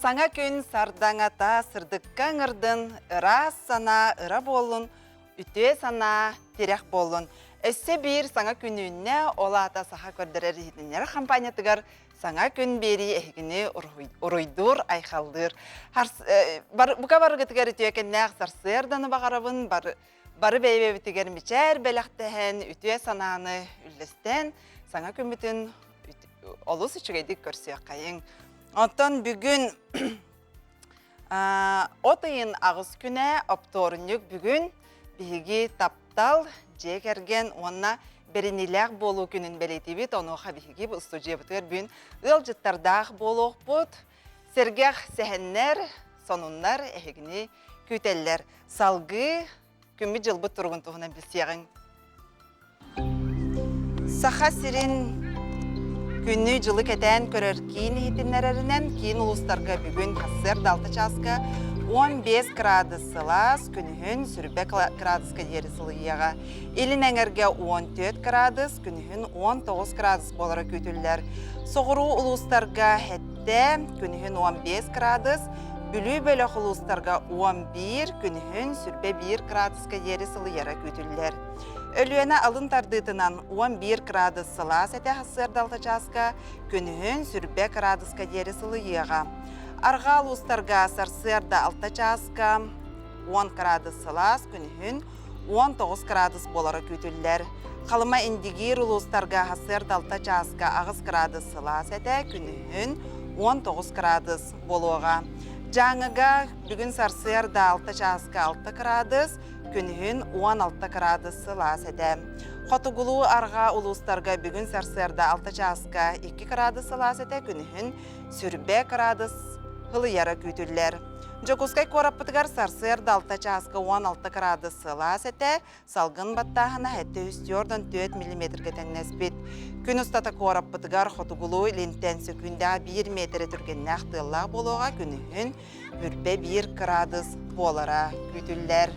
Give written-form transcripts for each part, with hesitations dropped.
Саҥа күн сардаҥата сырдыкка ыҥырдын, ыраас санаа ыра буоллун, үтүө санаа тирэх буоллун. Өссө биир саҥа күн үүннэ, ол аата Саха көрдөрөр иһитиннэрэр хампаанньатыгар саҥа күн биэрии эһигини уруйдуур, айхаллыыр. Бука барыгытыгар үтүөкэннээх сарсыарданы баҕарабын, бары бэйэ-бэйэбитигэр мичээр бэлэхтэһэн, үтүө санааны үллэстэн, саҥа күммүтүн олус үчүгэйдик көрсүөххэйиҥ. Оттон бүгүн от ыйын аҕыс күнэ, оптуорунньук бүгүн биһиги таптал, дьиэ кэргэн уонна бэриниилээх буолуу күнүн бэлиэтиибит. Онуоха биһиги бу устудьуйабытыгар бүгүн ыалдьыттардаах буолуохпут. Сэргэх сэһэннэр, сонуннар эһигини күүтэллэр. Салгыы күммүт-дьылбыт туругун туһунан билсиэҕиҥ. Саха сирин күнү-дьылы кэтээн көрөр киин иһитиннэрэринэн, киин улуустарга бүгүн сарсыарда 6 чааска 15 градус сылаас, күнүһүн сүрбэ градуска диэри сылыйыаҕа. Илин эҥэргэ 14 градус, күнүһүн 19 градус буолара күүтүллэр. Соҕуруу улуустарга эттэ, күнүһүн 15 градус, Бүлүү бөлөх улуустарга 11, күнүһүн сүрбэ 1 градуска диэри сылыйара күүтүллэр. Өлүөнэ алын тардыытынан 11 градус сылаас этэ сарсыарда алта чааска, күнүһүн сүрбэ градуска диэри сылыйыаҕа. Арҕаа улуустарга сарсыарда алта чааска 10 градус сылаас, күнүһүн 19 градус буолара күүтүллэр. Халыма Индигиир улуустарга сарсыарда алта чааска 8 градус сылаас этэ, күнүһүн 19 градус буолуоҕа. Дьааҥыга бүгүн сарсыарда алта чааска 6 градус, күнүһүн 16 градус сылаас этэ. Хотугулуу-арҕаа улуустарга бүгүн сарсыарда 6 чааска 2 градус сылаас этэ, күнүһүн сүрбэ градус һылыйара күүтүллэр. Дьокуускай куораппытыгар сарсыарда 6 чааска 16 градус сылаас этэ, салгын баттааһына 704 миллиметргэ тэҥнэспит. Күн устата куораппытыгар хотугулуу илинтэн сөкүүндэҕэ 1 миэтэрэ түргэннээх тыаллаах буолуоҕа, күнүһүн үрбэ 1 кыраадыс буолара күүтүллэр.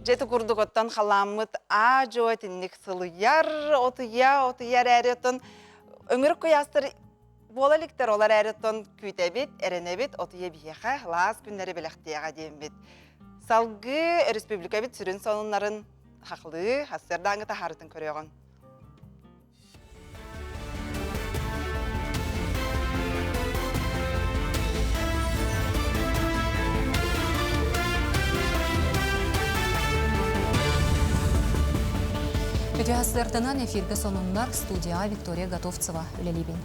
Дьэ ити курдук оттон халааммыт аа-дьуо итинник сылыйар, отуйа, отуйа эрээри оттон өҥүрүк куйаастар буола иликтэр, ол эрээри оттон күүтэбит, эрэнэбит, отуйа биһиэхэ сылаас күннэри бэлэхтиэҕэ диэммит. Салгыы республикабыт сүрүн сонуннарын хахлыы, сарсыардааҥҥы таһаарытын көрүөҕүҥ. Үтүө сарсыарданан эфиргэ сонуннар студияҕа Виктория Готовцева үлэлиибин.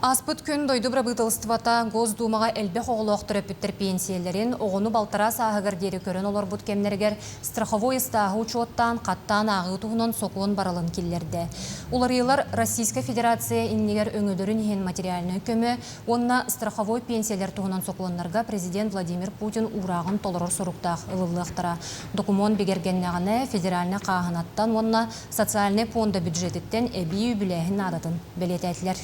Ааспыт күн дойду бырабыыталыстыбата Госдумаҕа элбэх оҕолоох төрөппүттэр пенсиялэрин оҕону балтараа сааһыгар диэри көрөн олорбут кэмнэригэр страховой ыстааһы учуоттаан, хаттаан ааҕыы туһунан сокуон барылын киллэрдэ. Уларыйыылар Российскай Федерация иннигэр өҥөлөрүн иһин материальнай көмө уонна страховой пенсиялэр туһунан сокуоннарга президент Владимир Путин уурааҕын толорор соруктаах ылыллыахтара. Докумуон бигэргэннэҕинэ, федеральнай хааһынаттан уонна Социальнай пуонда бюджетиттэн эбии үбүлээһин наадатын бэлиэтээтилэр.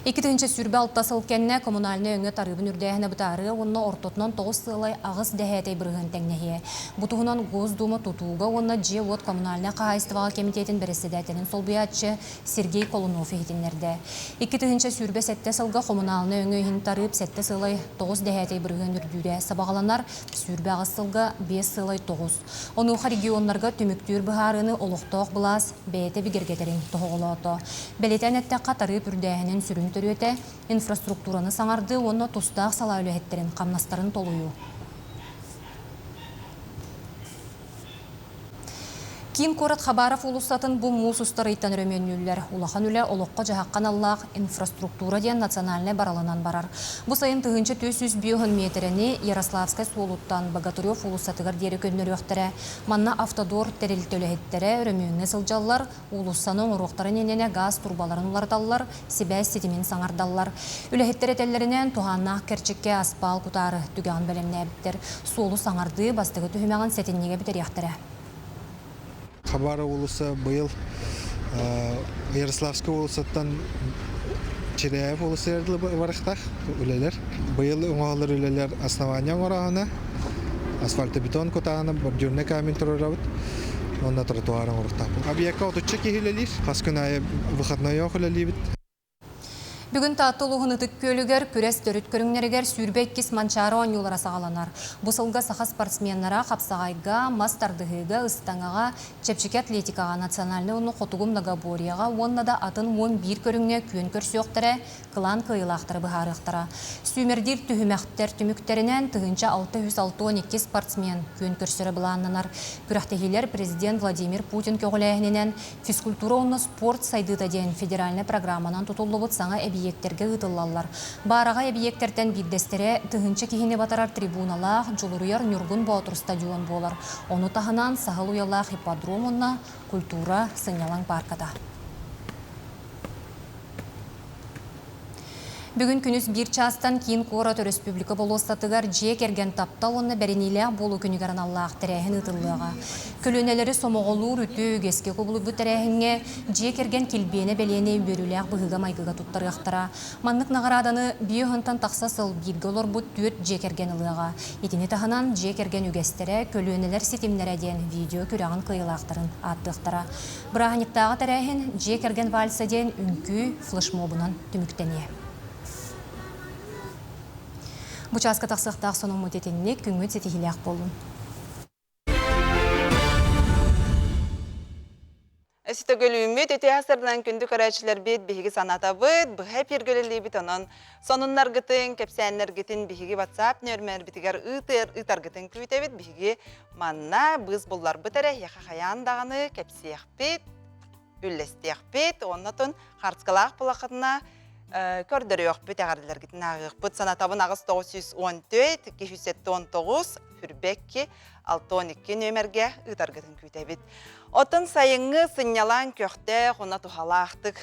2026 сыл кэннэ коммунальнай өҥө тарыыбын үрдээһинэ бытаарыа уонна ортотунан тоҕус сыалай аҕыс дэһээтэй бырыһыан тэҥнэһиэ. Бу туһунан Госдума тутууга уонна дьиэ-уот коммунальнай хаһаайыстыбаҕа кэмитиэтин бэрэссэдээтэлин солбуйааччы Сергей Колунов иһитиннэрдэ. 2027 сылга хомунаалынай өҥө иһин тарыып сэттэ сыалай тоҕус дэһээтэй бырыһыан үрдүүрэ сабаҕаланар, 28 сылга биэс сыалай тоҕус. Онуоха регионнарга түмүктүүр быһаарыыны олохтоох былаас бэйэтэ бигэргэтэрин тоһоҕолоото. Бэлиэтээн эттэххэ, тарыып үрдээһинин сүрүн төрүөтэ, инфраструктураны саҥардыы уонна тустаах салаа үлэһиттэрин хамнастарын толуйуу. Киин куорат Хабаров уулуссатын бу муус устар ыйтан өрөмүөннүүллэр. Улахан үлэ олоххо-дьаһахха аналлаах инфраструктура диэн национальнай барылынан барар. Бу сайын 1450 миэтэрэни Ярославскай суолуттан Богатырев уулуссатыгар диэри көннөрүөхтэрэ. Манна Автодор тэрилтэ үлэһиттэрэ өрөмүөҥҥэ сылдьаллар, уулуссаны оҥоруохтарын иннинэ гаас турбаларын уларыталлар, сибээс ситимин саҥардаллар. Үлэһиттэр этэллэринэн, туһааннаах кэрчиккэ аспаал кутаары түгэҕин бэлэмнээбиттэр. Суолу саҥардыы бастакы түһүмэҕин сэтинньигэ бүтэриэхтэрэ. Хабаров уулусса быйыл Ярославскай уулуссаттан Чиряев уулуссатыгар дылы барыахтаах үлэлэр. Быйыл оҥоһуллар үлэлэр основание оҥорооһуна, асфальтобетон кутааһына, бордюрный камень туруорабыт уонна тротуар оҥоруохтаахпыт. Объекка отучча киһи үлэлиир. Хас күн аайы выходной үлэлиибит. Бүгүн Таатта улууһун Ытык Күөлүгэр күрэс төрүт көрүҥнэригэр 22 Манчаары оонньуулара саҕаланар. Бу сылга саха спортсменнара хапсаҕайга, мас тардыһыыга, ыстаҥаҕа, чэпчэки атлетикаҕа, национальнай уонна хотугу многоборьеҕа уонна да атын 11 көрүҥҥэ күөн көрсүөхтэрэ, кылаан кыайыылаахтары быһаарыахтара. Сүүмэрдиир түһүмэхтэр түмүктэринэн 1662 спортсмен күөн көрсөрө былааннанар. Күрэхтэһиилэр президент Владимир Путин көҕүлээһининэн Физкультура уонна спорт сайдыыта диэн федеральнай программанан тутуллубут саҥа эбийиэктэргэ ыытыллаллар. Баараҕай эбийиэктэртэн биирдэстэрэ тыһыынча киһини батарар трибуналаах Дьулуруйар Ньургун Боотур стадион буолар. Ону таһынан саһыл уйалаах ипподром уонна культура сынньалаҥ паарката. Бүгүн күнүс биир чаастан киин куорат өрөспүүбүлүкэ болуоссатыгар дьиэ кэргэн таптал уонна бэриниилээх буолуу күнүгэр аналлаах тэрээһин ыытыллыаҕа. Көлүөнэлэри сомоҕолуур үтүө үгэскэ кубулуйбут тэрээһиҥҥэ дьиэ кэргэн килбиэнэ бэлиэни үөрүүлээх быһыыга-майгыга туттарыахтара. Маннык наҕарааданы биир ыһынтан тахса сыл бииргэ олорбут түөрт дьиэ кэргэн ылыаҕа. Итини таһынан дьиэ кэргэн үгэстэрэ, көлүөнэлэр ситимнэрэ диэн видео күрэҕин кыайыылаахтарын ааттыахтара. Бырааһынньыктааҕы тэрээһин Дьиэ кэргэн вальса диэн үҥкүү флешмобунан түмүктэниэ. Бу чааска тахсыахтаах сонуммут итинник, күҥҥүт ситиһиилээх буоллун. Өсүтөгөлүүммүт үтүө сырынан күндү көрөөччүлэрбит биһиги санатабыт, быһа эпиргөлөлүүбүт онон сонуннаргытын, кэпсээннэргитин биһиги WhatsApp нөмербитигэр ыытыр ыытаргытын күүтэбит. Биһиги манна быыс булларбыт эрэ эһиэхэ хайаан даҕаны кэпсиэхпит, үллэстиэхпит, оннотун харцкалаах булахытына көрдөрүөхпүт, эҕэрдэлэргитин ааҕыахпыт. Санатабын 8914 279 Хүрбэкки 62 нүөмэргэ ыытаргытын күүтэбит. Оттон сайыҥҥы сынньалаҥ көхтөөх уонна туһалаахтык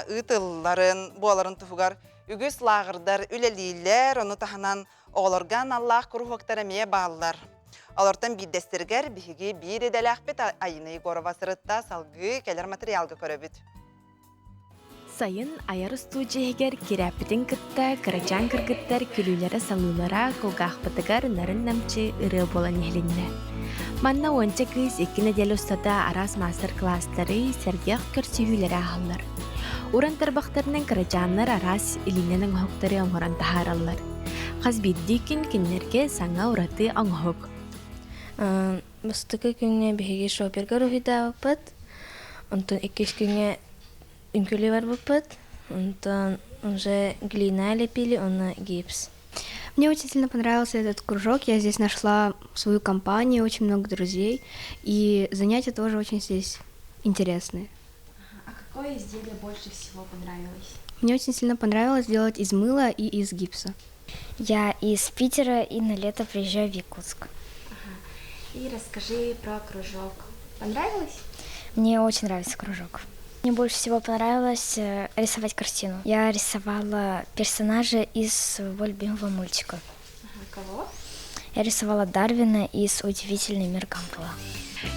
ыытылларын буоларын туһугар үгүс лааҕырдар үлэлииллэр, ону таһынан оҕолорго аналлаах куруһуоктар эмиэ бааллар. Олортон биирдэстэригэр биһиги биир идэлээхпит Айына Егорова сырытта, салгыы кэлэр материалга көрөбүт. Сайын айар устуудьуйа иһигэр кирээппитин кытта кырачаан кыргыттар күлүүлэрэ-салыылара кулгаахпытыгар нарын-намчы ырыа буолан иһилиннэ. Манна уонча кыыс икки нэдиэлэ устата араас маастар-кылаастары, сэргэх көрсүһүүлэри ааһаллар. Уран тарбахтарынан кырачааннар араас илиинэн оҥоһуктары оҥорон таһаараллар. Хас биирдии күн кинилэргэ саҥа ураты оҥоһук. Бастакы күҥҥэ биһиги шопперга уруһуйдаабыппыт, онтон иккис күҥҥэ үҥкүүлүү барбыппыт, онтон уже глина лепили уонна гипс. Мне очень сильно понравился этот кружок. Я здесь нашла свою компанию, очень много друзей. И занятия тоже очень здесь интересные. А какое изделие больше всего понравилось? Мне очень сильно понравилось делать из мыла и из гипса. Я из Питера и на лето приезжаю в Якутск. Ага. И расскажи про кружок. Понравилось? Мне очень нравится кружок. Мне больше всего понравилось рисовать картину. Я рисовала персонажа из своего любимого мультика. Ага, кого? Я рисовала Дарвина из «Удивительный мир Гамбола».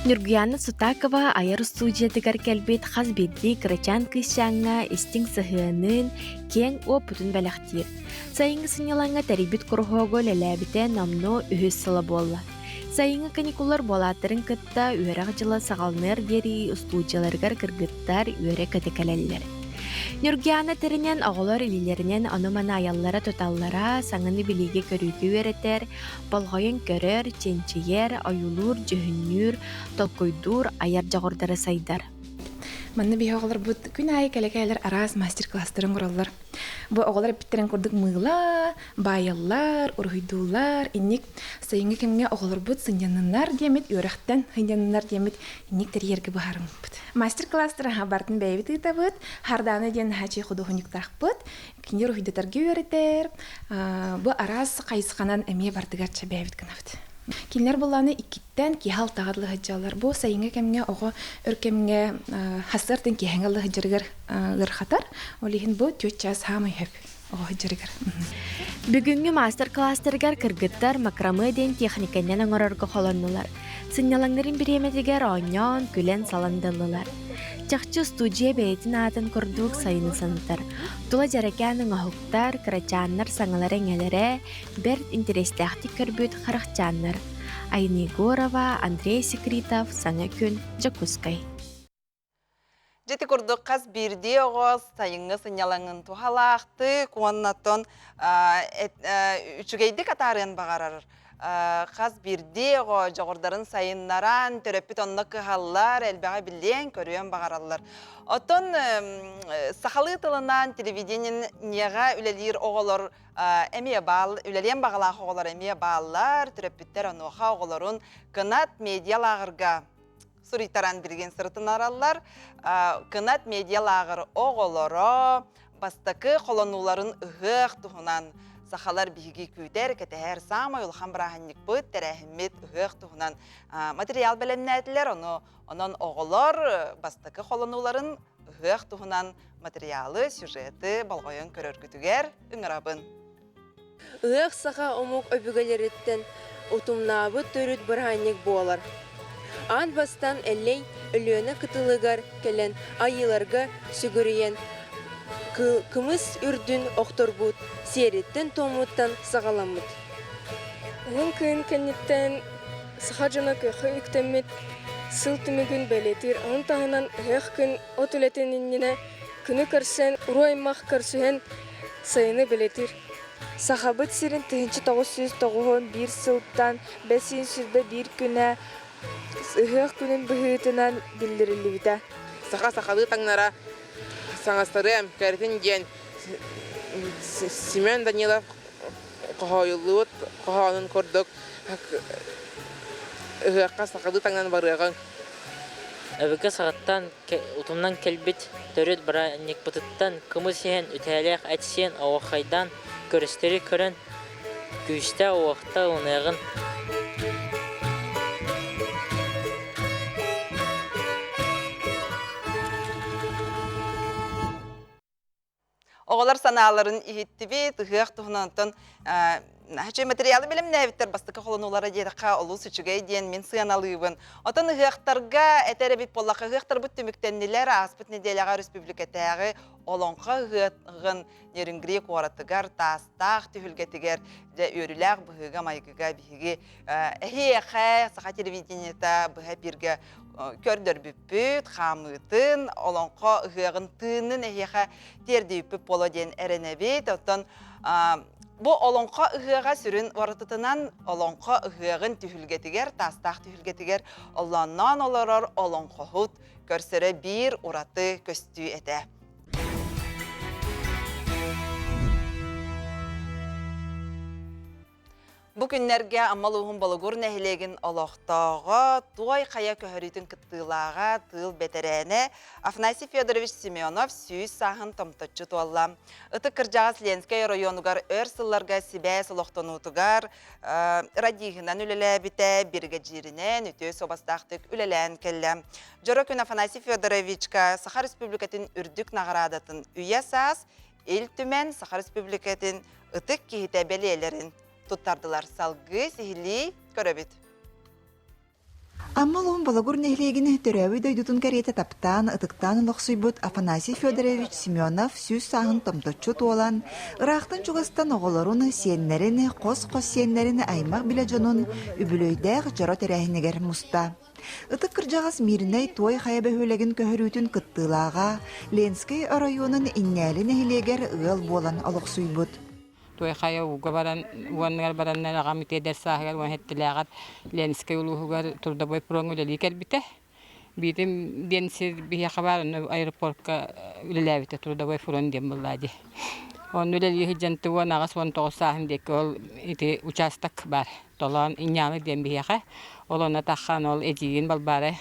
Ньургуйаана Сутакова айар устуудьуйатыгар кэлбит хас биирдии кырачаан кыысчааҥҥа истиҥ сыһыанын, киэҥ уопутун бэлэхтиир. Сайыҥҥы сынньалаҥҥа тэрийбит куруһуогу үлэлээбитэ номнуо үһүс сыла буолла. Сайыҥҥы каникуллар буолааттарын кытта үөрэх дьыла саҕаланыар диэри устуудьуйаларыгар кыргыттар үөрэ-көтө кэлэллэр. Ньургуйаана тэринэн оҕолор илиилэринэн ону-маны айаллара-туталлара, саҥаны билиигэ-көрүүгэ үөрэтэр, болҕойон көрөр, чинчийэр, ойуулуур, дьүһүннүүр, толкуйдуур, айар дьоҕурдара сайдар. Манна биһи оҕолорбут күн аайы кэлэ-кэлэр араас мастер-класстарын оҥороллор. Бу оҕолор эппиттэрин курдук мыыла, баайаллар, уруһуйдууллар, инник сайыҥҥы кэмҥэ оҕолорбут сынньанныннар диэммит, үөрэхтэн сынньанныннар диэммит инник тэрийэргэ быһаарыммыппыт. Мастер-класстары барытын бэйэбит ыытабыт. Хардаана диэн наһаа худуоһунньуктаахпыт. Кини уруһуйдатарга үөрэтэр. Бу араас хайысханан эмиэ бардыгар бэйэбит гынабыт. Кинилэр буллааны иккиттэн киһи алтаҕа дылы сылдьаллар. Бу сайыҥҥы кэмҥэ оҕо өр кэмҥэ хасыартан киэһэҥҥэ дылы сылдьарыгар ыарахатар. Ол иһин бу түөрт чаас саамай сөп оҕо сылдьарыгар. Бүгүҥҥү маастар-кылаастарыгар кыргыттар макраме диэн техникэннэн оҥорорго холоннулар. Сынньалаҥнарын бириэмэтигэр оонньоон, күлэн-салан да ыллылар. Чахчы устуудьуйа бэйэтин аатын курдук сайыны санатар. Тула дьэрэкээн оҥоһуктар, кырачааннар саҥалара-иҥэлэрэ, бэрт интэриэстээхтик көрбүт харахчааннар. Айна Егорова, Андрей Секритов, Саҥа күн, Дьокуускай. Дьити курдук хас биирдии оҕо сайыҥҥы сынньалаҥын туһалаахтык уоннаттан үчүгэйдик атаарыан баҕарар. Хас биирдии оҕо дьоҕурдарын сайыннаран, төрөппүт онно кыһаллар, элбэҕи билиэн, көрүөн баҕараллар. Оттон сахалыы тылынан телевидениеҕа үлэлиир оҕолор эмиэ баал, үлэлиэн баҕалаах оҕолор эмиэ бааллар. Төрөппүттэр онуоха оҕолорун Кынат медиа лааҕырга суруйтаран билигин сырытынараллар. Кынат медиа лааҕыр оҕолоро бастакы холонууларын ыһыах туһунан сахалар биһиги күүтэр, кэтэһэр саамай улахан бырааһынньыкпыт, тэрээһиммит ыһыах туһунан материал бэлэмнээтилэр. Ону онон оҕолор бастакы холонууларын ыһыах туһунан материалы, сюжеты болҕойон көрөргүтүгэр ыҥырабын. Ыһыах саха омук өбүгэлэриттэн утумнаабыт төрүт бырааһынньык буолар. Аан бастаан Эллэй Өлүөнэ кытылыгар кэлэн айыыларга сүгүрүйэн кымыс үрдүн охторбут сиэриттэн-туомуттан саҕаламмыт. Уһун кыһын кэнниттэн саха дьоно күөххэ үктэммит сыл түмүгүн бэлиэтиир. Ону таһынан ыһыах күн от үлэтин иннинэ күнү көрсөн, уруу аймах көрсүһэн сайыны бэлиэтиир. Сахабыт сирин 1991 сылтан 521 күнэ ыһыах күнүн быһыытынан биллэриллибитэ. Саха сахалыы таҥнара саҥастарыам кэрэтин диэн Семен Данилов хоһоойуллубут хоһоонун курдук ыһыахха сахалыы таҥнан барыаҕыҥ. Өбүгэ саҕаттан утумнан кэлбит төрүт бырааһынньыкпытыттан кымыс иһэн, үтээлээх эт сиэн оһуохайдаан көрүстэри көрөн күүстэ-уохта ылыныаҕын. Оҕолор санааларын иһиттибит, ыһыах туһунан онтон Хачы материалы бэлэмнээбиттэр бастакы холонуулара диэтэххэ олус үчүгэй диэн мин сыаналыыбын. Отон ыһыахтарга этэр эбит буоллахха ыһыахтарбыт түмүктэннилэр. Ааспыт нэдиэлэҕэ өрөспүүбүлүкэтээҕи Олоҥхо ыһыаҕын Нерюнгри куоратыгар Таастаах түһүлгэтигэр дьэ үөрүүлээх быһыыга-майгыга биһиги эһиэхэ саха телевидениета быһа эпииргэ көрдөрбүппүт, хаамыытын, олоҥхо ыһыаҕын тыынын эһиэхэ тиэрдибиппит буолуо диэн эрэнэбит. Оттон бу олоҥхо ыһыаҕа сүрүн уратытынан олоҥхо ыһыаҕын түһүлгэтигэр, таастаах түһүлгэтигэр оллоонноон олорор олоҥхоһут көрсөрө биир ураты көстүү этэ. Бу күннэргэ Амма улууһун Болугур нэһилиэгин олохтооҕо, Туой Хайа көһөрүүтүн кыттыылааҕа, тыыл бэтэрээнэ Афанасий Федорович Семенов 100 сааһын томточчу туолла. Ытык кырдьаҕас Ленскэй оройуонугар өр сылларга сибээс олохтонуутугар радиһынан үлэлээбитэ, биригэдьииринэн үтүө суобастаахтык үлэлээн кэллэ. Дьоро күн Афанасий Федоровичка Саха Республикатын үрдүк наҕараадатын үйэ саас Ил Түмэн Саха Республикатын ытык киһитэ бэлиэлэрин туттардылар. Салгыы сиһилии көрөбүт. Амма улууһун Бологур нэһилиэгин төрөөбүт дойдутун кэриэтэ таптаан, ытыктаан олохсуйбут Афанасий Федорович Семенов 100 сааһын томточчу туолан, ыраахтан-чугастан оҕолорун, сиэннэрин, хос-хос сиэннэрин аймах-билэ дьонун үбүлүөйдээх дьоро тэрээһинигэр муста. Ытык кырдьаҕас Мирнэй Туой Хайа бөһүөлэгин көһөрүүтүн кыттыылааҕа Ленскэй оройуонун Иннээли нэһилиэгэр ыал буолан олохсуйбут. Туой Хайа ууга баран, уонныгар бараннар аҕам итиэдэр сааһыгар уон сэттэлээҕэр Ленскэй улууһугар трудовой фроҥҥа үлэлии кэлбитэ. Биирим диэн сир биһиэхэ баар, онно аэропортка үлэлээбитэ трудовой фронт диэн буоллаа дии. Онно үлэлии сылдьан 18-19 сааһым диэки ол ити учаастак баар. Толоон Инньаалы диэн биһиэхэ. Ол онно таххан ол эдьиийин Балбаара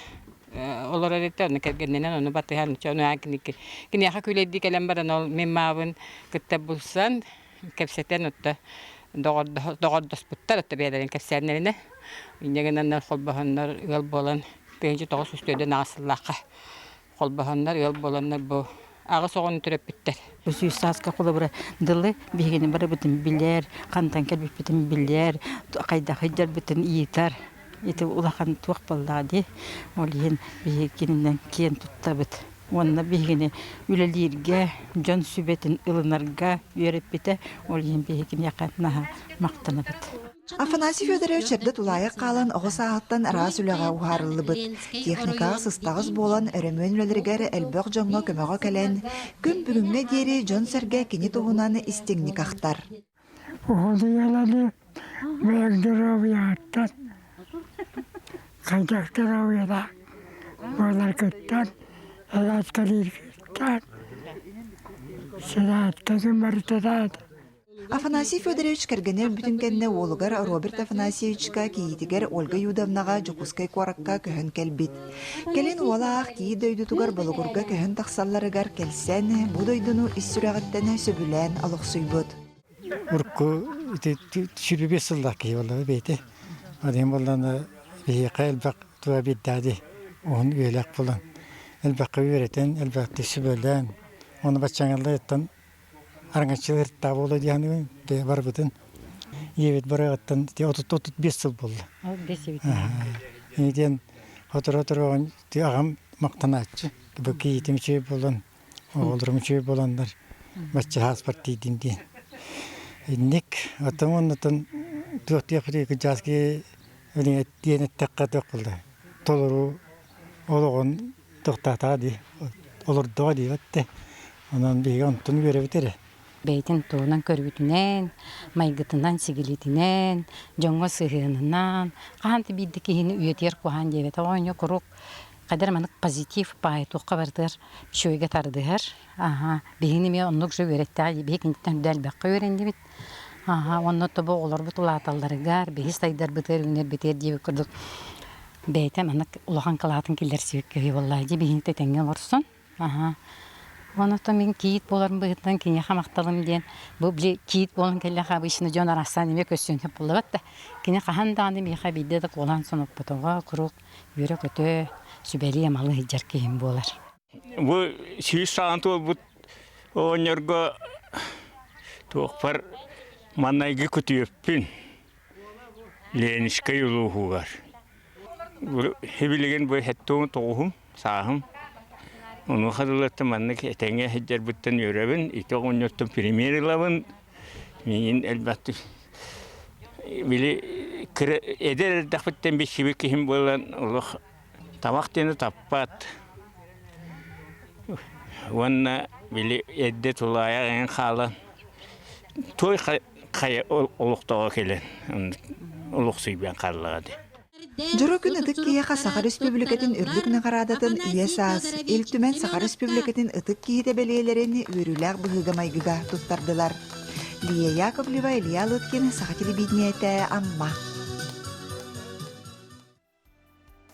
олорор этэ, ону кэргэннэнэн ону батыһан ону киниэхэ күлэйдии кэлэн баран ол мин маабын кытта булсан кэпсэтэн отто доҕордоспуттар отто бэйэлэрин кэпсээннэринэ инньэ гынаннар холбоһоннор ыал буолан 1994 сыллаахха холбоһоннор ыал буоланнар бу аҕыс оҕону төрөппүттэр. Сүүс сааска холобура дылы биһигини барыбытын билэр, хантан кэлбиппитин билэр, хайдах сылдьарбытын ыйытар. Ити улахан туох буоллаҕа дии. Ол иһин биһиги кининэн киэн туттабыт. Уонна биһигини үлэлииргэ, дьон сүбэтин ылынарга үөрэппитэ. Ол иһин биһиги киниэхэ наһаа махтанабыт. Афанасий Федорович эрдэ тулаайах хаалан оҕо сааһыттан араас үлэҕэ уһаарыллыбыт. Техникаҕа сыстаҕас буолан өрөмүөн үлэлэригэр элбэх дьоҥҥо көмөҕө кэлэн, күн бүгүҥҥэ диэри дьон-сэргэ кини туһунан истиҥник ахтар. Уһулуйалары бэйэҥ доруобуйаҕыттан, хайдах доруобуйалаах буоларгыттан, эрээтэлииргиттэн, сэрээттэтин барытынаат Афанасий Федорович кэргэнэ өлбүтүн кэннэ уолугар Роберт Афанасьевичка кийиитигэр Ольга Юдовнаҕа Дьокуускай куоракка көһөн кэлбит. Кэлин уола аах кийиит дойдутугар Болугурга көһөн тахсалларыгар кэлсэн, бу дойдуну ис сүрэҕиттэн сөбүлээн олохсуйбут. Урукку ити сүрүбүс сыллаах киһи буолла бэйэтэ. Ол буоллаҕына биһиэхэ элбэх туга биэрдээди уһун үйэлээх буолан элбэххэ үөрэтэн, элбэхтик сүбэлээн, уонна баччааҥҥыларыттан араҥаччылар буола дии саныыбын бэйэ барбытын ийэбит барыаҕыттан ити 30-35 сыл буолла диэн сотору-сотору аҕам махтанааччы бу кийиитим үчүгэй буолан оҕолорум үчүгэй буоланнар бачча сааспар тиийдим диэн инник оттон оннуттан туох диэхпитий кырдьаҕас диэн эттэххэ туох буолла толору олоҕун тохтоотоҕо дии, олордоҕо дии баттэ. Онон биһиги онтон үөрэбит эрэ. Бэйэтин туһунан көрүүтүнэн, майгытынан-сигилитинэн, дьоҥҥо сыһыанынан, хаһан да биирдэ киһини үйэтигэр куһаан диэбэтэх оҕонньор куруук хайдах маннык позитив баайы туохха барытыгар үчүгэйгэ тардыһар. Аһа, биһигини эмиэ оннук же үөрэттэҕэ биһиги киниттэн үрдэ элбэххэ үөрэннибит. Аһа, уонна тобо оҕолорбут улааталларыгар, биһи сайдарбытыгар, үүнэрбитигэр диэбит курдук бэйэтэ маннык улахан кылаатын киллэрсибит киһи буоллаа дии биһини тэҥҥэ олорсон. Аһа. Онон мин кийиит буоларым быһыытынан киниэхэ махталым диэн бу били кийиит буолан кэллэхэ обычно дьон арассаан эмиэ көссүөн сөп буоллабат да кини хаһан даҕаны миэхэ биирдэ да куолаан соноппотоҕо куруук үөрэ-көтө сүбэлии-амалыы сылдьар киһим буолар. Бу сүүс саҕан туолбут оҕонньорго туохпар маннайгы күтүөппүн Ленинскэй улууһугар. Билигин бу сэттэ тоҕуһум сааһым. Онуоха дылыттан маннык этэҥҥэ сылдьарбыттан үөрэбин. Ити оҕонньортон пример ылабын. Миигин элбэхтик били кыра эдэр эрдэхпиттэн билсибит киһим буолан олох Табах диэни таппат уонна били эрдэ тулаайах эҥин хаалан туой хайа олохтооҕо кэлэн олохсуйбан хааллаҕа дии. Дьоро күн ытык киһиэхэ Саха Республикатын үрдүк наҕараадатын Үйэ саас, Ил Түмэн Саха Республикатын ытык киһитэ бэлиэлэрин үөрүүлээх быһыыга-майгыга туттардылар. Лия Яковлева, Илья Лыткин, Саха телевидениетэ, Амма.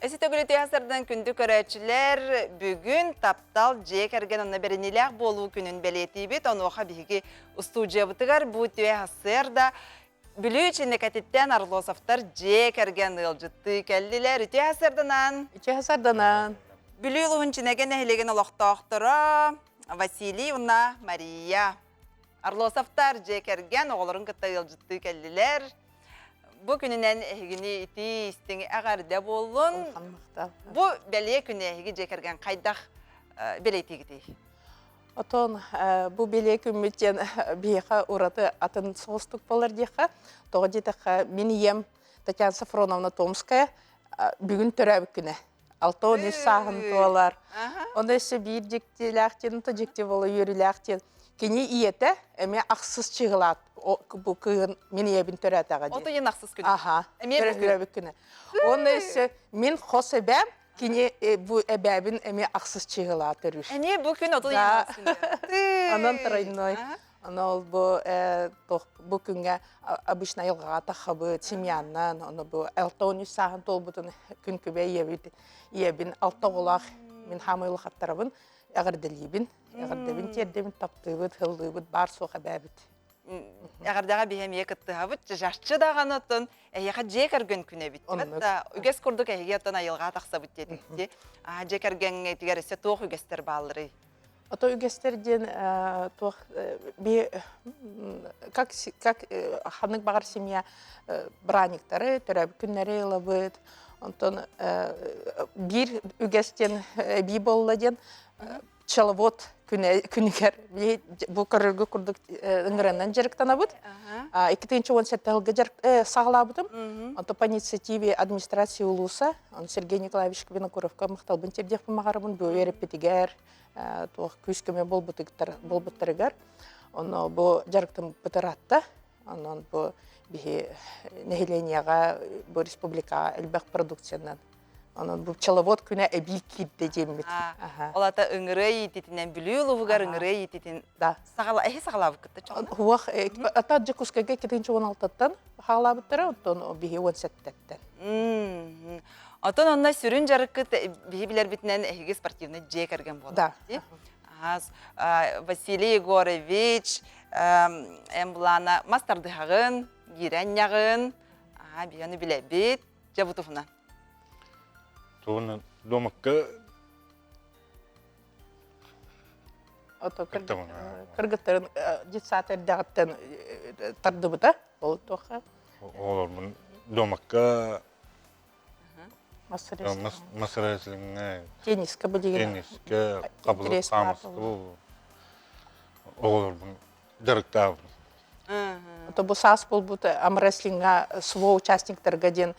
Эси төгүлүтүө сардан күндү көрөөччүлэр, бүгүн таптал дьиэ кэргэн онно бэриниилээх буолуу күнүн бэлиэтиибит. Онуоха биһиги устуудьуйабытыгар бу түө сарсыарда Бүлүү Чинэкэтиттэн Орлосовтар дьиэ кэргэн ыалдьыттыы кэллилэр. Үтүө сарданан. Үтүө сарданан. Бүлүү улууһун Чинэгэ нэһилиэгин олохтоохторо Василий уонна Мария. Орлосовтар дьиэ кэргэн оҕолорун кытта ыалдьыттыы кэллилэр. Бу күнүнэн эһигини итии истиҥ эҕэрдэ буоллун. Бу бэлиэ күнү эһиги дьиэ кэргэн хайдах бэлиэтиигитий? Отон бу бэлиэ күммүт диэн биһиэхэ ураты атын соҕустук буолар диэххэ. Тоҕо диэтэххэ, мин ийэм Татьяна Софроновна Томская бүгүн төрөөбүт күнэ. 63 сааһын туолар. Ону өссө биир дьиктилээх диэн, дьикти буола үөрүүлээх диэн. Кини ийэтэ эмиэ ахсыс чыһылаат бу кыыһын мин ийэбин төрөөтөҕө дии. Ото ийэн ахсыс күнэ. Аха. Эмиэ төрөөбүт күнэ. Уонна өссө мин хос эбээм кини бу эбээбин эмиэ ахсыс чыһылаат төрүүр. Эмиэ бу күн ото ийэн ахсыс күнэ. Онон тройной. Аны ол бу бу күҥҥэ обычно айылҕаҕа таххабыт, семьяннан, ону бу 63 сааһын туолбутун күн күбэй ийэбит, ийэбин алта оҕолоох мин хаамыы улахаттарабын эҕэрдэлиибин, эҕэрдэбин тиэрдэбин, таптыыбыт, һыллыыбыт, баар суох эбээбит. Эҕэрдэҕэ биһи эмиэ кыттыһабыт, чаччы даҕаны оттон эһиэхэ дьиэ кэргэн күнэ эбит. Үгэс курдук эһиги оттон айылҕаҕа тахсабыт диэтиҥ. Дьиэ кэргэҥҥитигэр өссө туох үгэстэр баалларый? Ото үгэстэр диэн туох би как как ханнык баҕар семья браниктары төрөөбүт күннэри ылабыт онтон биир үгэс диэн эбии буолла диэн. пчеловод күнүгэр бу көрөргө курдук ыҥыранан дьарыктанабыт. 2017 сылга саҕалаабытым. Онто по инициативе администрации улууса, Сергей Николаевич Винокуровка махталбын тиэрдиэхпин баҕарабын бу үөрэппитигэр, туох күүс-көмө буолбуттарыгар. Онно бу дьарыктаммыт ыраатта. Онон бу биһи нэһилиэнньэҕэ бу республикаҕа элбэх продукциянан Онон бу пчеловод күнэ эбии киирдэ диэммит. Ол ата ыҥырыа иититинэн Бүлүү улууһугар ыҥырыа иититин да саҕала эһи саҕалаабыккыт да Хуах ата Дьокуускайга 2016-ттан хаалаабыттара, оттон биһи 17-тэн. Отон онно сүрүн дьарыккыт биһи билэрбитинэн эһиги спортивный дьиэ кэргэн буолар. Да. Василий Егорович эмблана мас тардыһаҕын, гиирэн ньаҕын, биһи билэбит. Дьэ бу туһунан. Туһунан домакка Ото кыргыттарын детсад эрдэҕиттэн тардыбыта. Ол туохха? Оҕолорбун домакка мас рестлиҥҥэ теннискэ билигин теннискэ хабылык хаамыска оҕолорбун дьарыктаабын. Ото бу саас буолбут амрестлиҥҥа СВО участниктарга диэн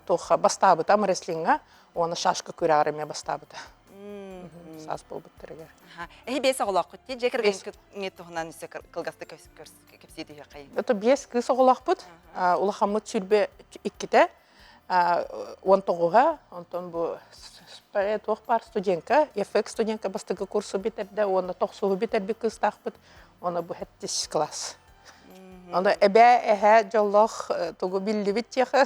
туох бастаабыта амрестлиҥҥа уонна шашка күрэҕэр эмиэ бастаабыта. Саас буолбуттарыгар. Эһи биэс оҕолооххут дии дьиэ кэргэҥҥит туһунан өссө кылгастык кэпсии түһүөххэйиҥ. Ото биэс кыыс оҕолоохпут. Улахаммыт 22-тэ 19-га, онтон бу туох баар студентка, ЕФЭК студентка бастакы курсу бүтэрдэ уонна тохсуһу бүтэрбит кыыстаахпыт, уонна бу сэттис класс. Ону эбээ эһээ дьоллоох тугу биллибит диэхэ.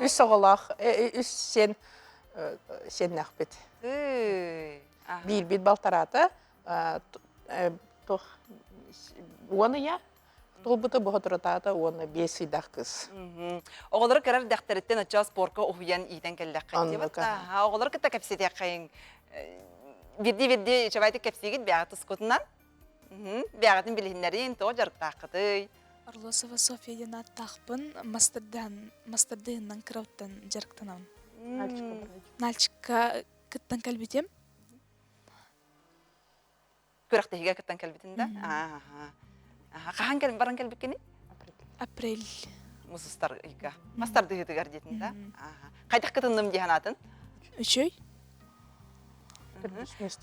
Үс оҕолоох, үс сиэн сиэннээхпит. Биирбит балтараата, туох уон ыйа Туолбута боһотурутаата уонна биэс ыйдаах кыыс. Оҕолору кырар дэхтэриттэн оччо спорка уһуйан иитэн кэллэххэ Оҕолору кытта кэпсэтиэххэйиҥ. Бирдии-бирдии чабайтык кэпсиигит бэҕэ тускутунан. Бэҕэтин билиһиннэриин, тоҕо дьарыктааххытый? Орлосова Софья диэн ааттаахпын, мастардыһынан кырабыттан дьарыктанабын. Нальчикка кыттан кэлбитим. Күрэхтэһиигэ кыттан кэлбитин да? Аха. Хаһан кэл баран кэлбиккиний? Апрель. Мусустар ыйга. Мастардыһыытыгар диэтин да? Аха. Хайдах кытынным дии санаатын? Үчүй.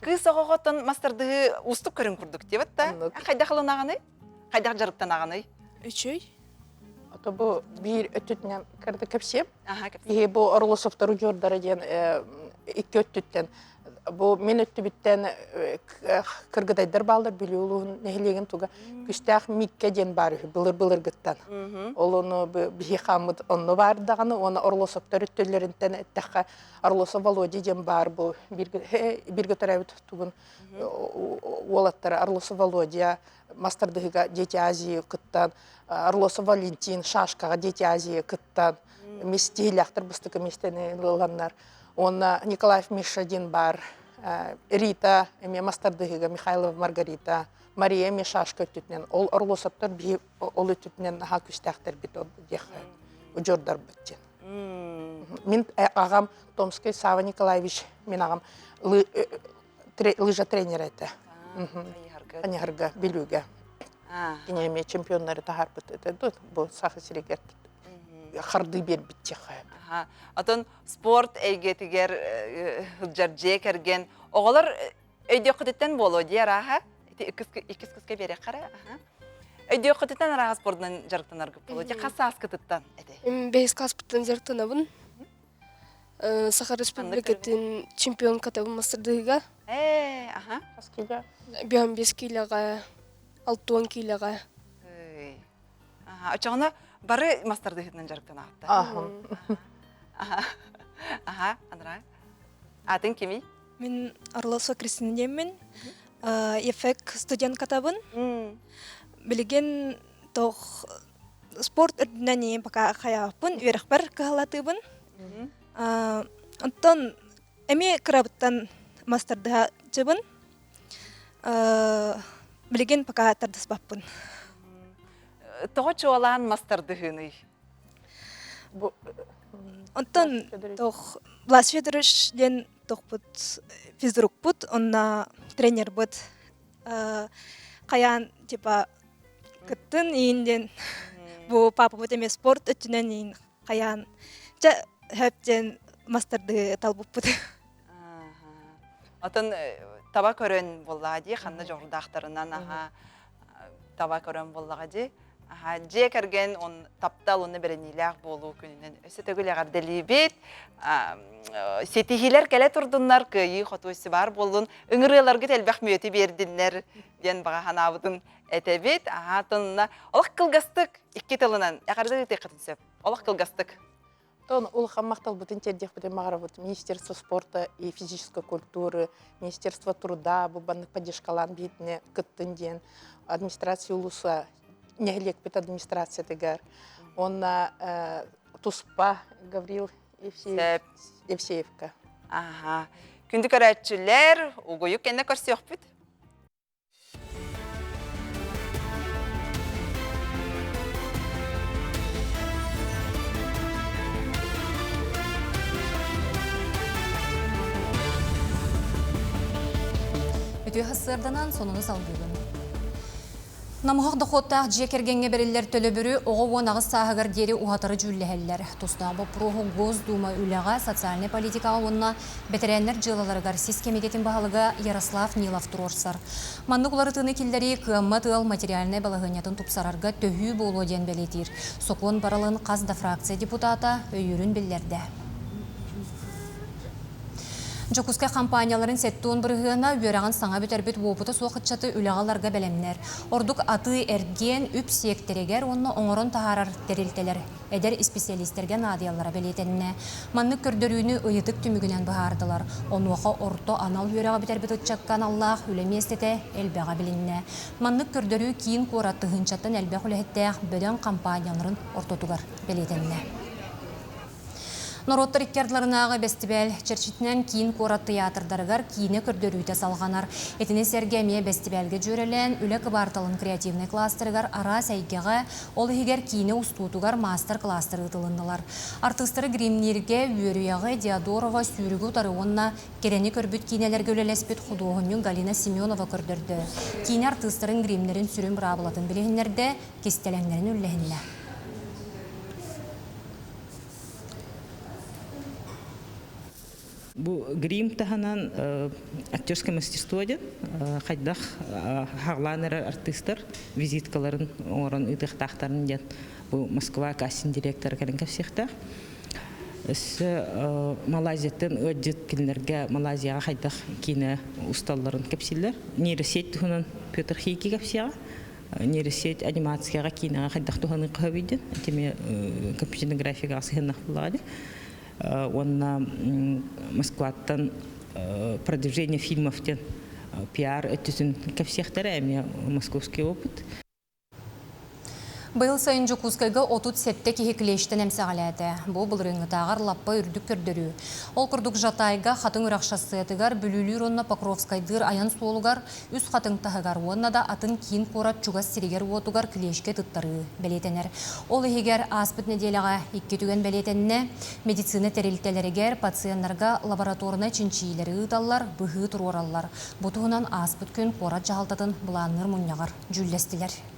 Кыыс оҕоҕоттон мастардыһыы уустук көрүҥ курдук диэбит да? Хайдах ылынаҕыный? Хайдах дьарыктанаҕыный? Үчүй. Ото бу биир өттүтүнэн кырды кэпсиэм. Иһи бу Орлосовтар удьуордара диэн икки өттүттэн бу мин өттүбүттэн кыргыдайдар бааллар Бүлүү улууһун нэһилиэгин туга күстээх Микке диэн баар үһү былыр былыргыттан. Ол ону биһи хааммыт онно баар даҕаны уонна Орлосовтар өттүлэринтэн эттэххэ Орлосов Володя диэн баар бу бииргэ төрөөбүт тугун уолаттара Орлосов Володя мастардыһыга Дети Азии кыттан Орлосов Валентин шашкаҕа Дети Азии кыттан мистиилээхтэр бастакы миэстэни ыланнар Уонна Николаев Миша диэн баар Рита эмиэ мастардыһыыга Михайлова Маргарита, Мария эмиэ шашка өттүтүнэн ол Орлосовтар биһи ол өттүтүнэн наһаа күүстээхтэрбит ол диэххэ удьуордарбыт диэн. Мин аҕам Томский Сава Николаевич мин аҕам лыжа тренера этэ. Аньыһарга, Бүлүүгэ. Кини эмиэ чемпионнары таһаарбыт этэ. Бу Саха сиригэр хардыы биэрбит диэххэ. Отон спорт эйгэтигэр сылдьар дьиэ кэргэн оҕолор өйдүөххүтүттэн буолуо дии арааһа ити иккис кыска биэриэххэ эрэ өйдүөххүтүттэн арааһа спордунан дьарыктанаргыт буолуо дии хас сааскытыттан этэй Бэһис класспыттан дьарыктанабын. Саха Республикатын чемпионкатабын мастардыһыга. Ээ, аха. Хас киилэ? 55 киилэҕэ, 60 киилэҕэ. Аха, оччоҕуна бары мастардыһытынан дьарыктанаҕыттар. Аха. Аха, Андрей. Атын кимий? Мин Орлосова Кристина диэммин. ЕФЭК студенткатабын. Билигин тох спорт үрдүнэн ийэм пока хайааппын, үөрэхпэр кыһалатыыбын. Онтон эмиэ кырабыттан мастардыһааччыбын. Билигин пока тардыспаппын. Тоҕо чуолаан мастардыһыыный? Онтон тох Влас Федорович диэн тохпут физрукпут, онна тренербыт хайаан типа кыттын иин диэн бу папабыт эмиэ спорт өттүнэн иин хайаан чэ хөп диэн мастардыы талбыппыт. Отон таба көрөн буоллаҕа дии, ханна дьоҕурдаахтарынан аха таба көрөн буоллаҕа дии. Аха, дьиэ кэргэн он таптал уонна бэриниилээх буолуу күнүнэн өссө төгүл эҕэрдэлиибит. Ситиһиилэр кэлэ турдуннар, кыайыы хоту өссө баар буоллун, ыҥырыаларгыт элбэх мүөтү биэрдиннэр диэн баҕа санаабытын этэбит. Аха, тонна олох кылгастык икки тылынан эҕэрдэ ыытыаххытын сөп. Олох кылгастык. Тон улахан махталбытын тиэрдиэхпитин баҕарабыт Министерство спорта и физической культуры, Министерство труда бу баннык поддержкалаан биһитини кыттын диэн администрация улууса нэһилиэкпит администрациятыгар уонна туспа Гаврил Евсеевка. Аха. Күндү көрөөччүлэр, угуйук кэннэ көрсүөхпүт. Үтүө сарсыарданан сонуну салгыыбын. Намыһах дохуоттаах дьиэ кэргэҥҥэ бэриллэр төлөбүрү оҕо 18 сааһыгар диэри уһатары дьүүллэһэллэр. Тустаах боппуруоһу Госдума үлэҕэ, социальнай политикаҕа уонна бэтэрээннэр дьыалаларыгар сис кэмитиэтин баһылыга Ярослав Нилов туруорсар. Маннык уларытыыны киллэрии кыаммат ыал материальнай балаһыанньатын тупсарарга төһүү буолуо диэн бэлиэтиир. Сокуон барылын хас да фракция депутата өйүүрүн биллэрдэ. Дьокуускай компанияларын 70 бырыһыана үөрэҕин саҥа бүтэрбит уопута суох ыччаты үлэҕэ ыларга бэлэмнэр. Ордук атыы-эргиэн, үп сиэктэригэр уонна оҥорон таһаарар тэрилтэлэр эдэр исписэлиистэргэ наадыйаллара бэлиэтэннэ. Маннык көрдөрүүнү ыйытык түмүгүнэн быһаардылар. Онуоха орто анал үөрэҕи бүтэрбит ыччакка аналлаах үлэ миэстэтэ элбэҕэ билиннэ. Маннык көрдөрүү киин куорат тыһыынчаттан элбэх үлэһиттээх бөдөҥ компанияларын ортотугар бэлиэтэннэ. Норуоттар икки ардыларынааҕы бэстибээл чэрчитинэн киин куорат тыйаатырдарыгар киинэ көрдөрүүтэ салҕанар. Итини сэргэ эмиэ бэстибээлгэ дьүөрэлээн, үлэ кыбаарталын креативнай кластерыгар араас эйгэҕэ, ол иһигэр киинэ устуутугар маастар-кылаастар ыытылыннылар. Артыыстары гримнииргэ, үөрүйэҕи, Диодорова, сүүрүгү утары уонна кэрэни көрбүт киинэлэргэ үлэлэспит худуоһунньук Галина Семенова көрдөрдө. Киинэ артыыстарын гримнэрин сүрүн быраабылатын билиһиннэрдэ, кистэлэҥнэрин үллэһиннэ. Бу грим таһынан актерское мастерство диэн хайдах хаҕлаан эрэр артыыстар визиткаларын оҥорон ыытыахтаахтарын диэн бу Москва кастинг директора кэлэн кэпсиэхтээх. Өссө Малайзияттан ыалдьыт кинилэргэ Малайзияҕа хайдах киинэ усталларын кэпсииллэр. Нейросеть туһунан Петр Хейки кэпсиэҕэ. Нейросеть анимацияҕа киинэҕэ хайдах туһаныахха сөбүй диэн итими компьютерный графикаҕа сыһыаннах буоллаҕа дии уонна Москваттан продвижение фильмов диэн пиар өттүтүн кэпсиэхтэрэ эмиэ московский опыт Быйыл сайын Дьокуускайга 37 киһи клещтэн эмсэҕэлээтэ. Бу былырыыҥҥытааҕар лаппа үрдүк көрдөрүү. Ол курдук Жатайга, Хатыҥ үрэх шоссетыгар, Бүлүүлүүр уонна Покровскайдыыр айан суолугар Үс Хатыҥ таһыгар уонна да атын киин куорат чугас сиригэр-уотугар клещкэ туттарыы бэлиэтэнэр. Ол иһигэр ааспыт нэдиэлэҕэ икки түгэн бэлиэтэннэ. Медицина тэрилтэлэригэр пациеннарга лабораторнай чинчийиилэри ыыталлар, быһыы туруораллар. Бу туһунан ааспыт күн куорат дьаһалтатын былаанныыр мунньаҕар дьүүллэстилэр.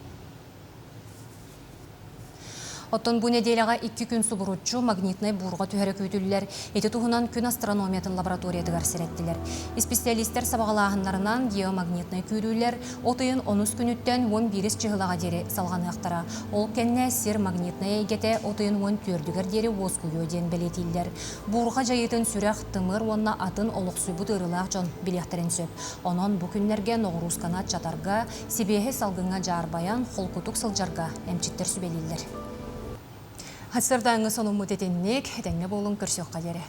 Оттон бу нэдиэлэҕэ икки күн субуруччу магнитнай буурҕа түһэрэ күүтүллэр. Ити туһунан күн астрономиятын лабораториятыгар сэрэттилэр. Исписэлиистэр сабаҕалааһыннарынан геомагнитнай күүрүүлэр от ыйын онус күнүттэн уон биирис чыһылаҕа диэри салҕаныахтара. Ол кэннэ сир магнитнай эйгэтэ от ыйын уон түөрдүгэр диэри уоскуйуо диэн бэлиэтииллэр. Буурҕа дьайыытын сүрэх, тымыр уонна атын олохсуйбут ыарыылаах дьон билиэхтэрин сөп. Онон бу күннэргэ ноҕуруусканы аччатарга, Сибиэһэй салгыҥҥа дьаарбайан, холкутук сылдьарга эмчиттэр сүбэлииллэр. Сарсыардааҥҥы сонуммут итинник, этэҥҥэ буолуҥ, көрсүөххэ диэри.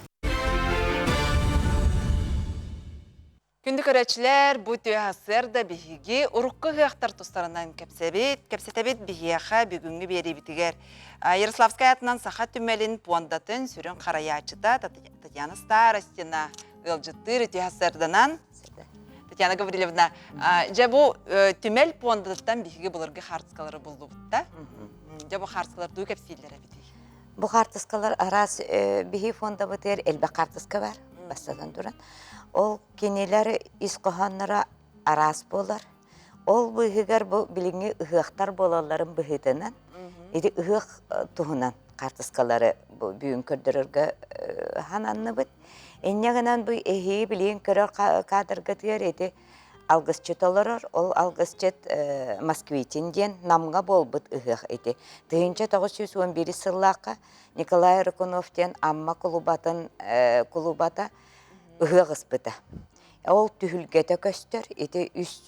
Күндү көрөөччүлэр, бу түө сарсыарда биһиги урукку ыһыахтар тустарынан кэпсэбит, кэпсэтэбит биһиэхэ бүгүҥҥү биэриибитигэр. Ярославскай аатынан Саха түмэлин пуондатын сүрүн харайааччыта Татьяна Старостина ыалдьыттыыр үтүө сарсыарданан Татьяна Гаврильевна, дьэ бу түмэл пуондатыттан биһиги былыргы хаартыскалары буллубут да. Дьэ бу хаартыскалар тугу кэпсииллэр эбитий? Бу хаартыскалар араас биһи фондабытыгар элбэх хаартыска бар. Бастатан туран. Ол кинилэр ис хоһоонноро араас буолар. Ол быыһыгар бу билиҥҥи ыһыахтар буолалларын быһыытынан ити ыһыах туһунан хаартыскалары бу бүгүн көрдөрөргө хананныбыт. Инньэ гынан бу эһиги билигин көрөр кадргытыгар ити алгысчыт олорор. Ол алгысчыт Москвитин диэн Намҥа буолбут ыһыах ити. 1911 сыллаахха Николай Рыкунов диэн Амма кулубатын кулубата ыһыах ыспыта. Ол түһүлгэтэ көстөр, ити үс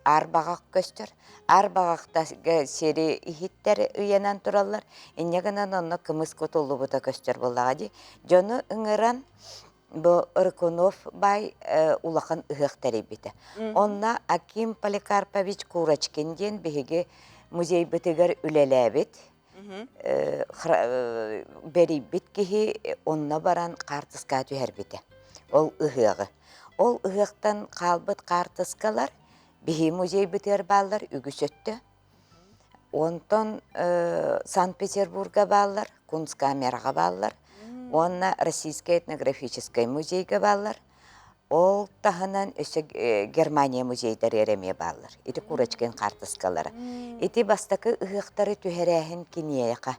аар көстөр. Аар баҕахтарга сири иһиттэр ыйанан тураллар. Инньэ гынан онно кымыс кутуллубута көстөр буоллаҕа дии. Дьону ыҥыран бу Рыкунов баай улахан ыһыах тэрийбитэ. Онно Аким Поликарпович Курочкин диэн биһиги музейбытыгар үлэлээбит. Бэрийбит киһи онно баран хаартыскаҕа түһэрбитэ. Ол ыһыаҕы. Ол ыһыахтан хаалбыт хаартыскалар биһи музейбытыгар бааллар үгүс өттө. Онтон Санкт-Петербурга бааллар, Кунсткамераҕа бааллар уонна Российскай этнографическай музейга бааллар. Ол таһынан өссө Германия музейдарыгар эмиэ бааллар. Ити Курочкин хаартыскалара. Ити бастакы ыһыахтары түһэрээһин киниэхэ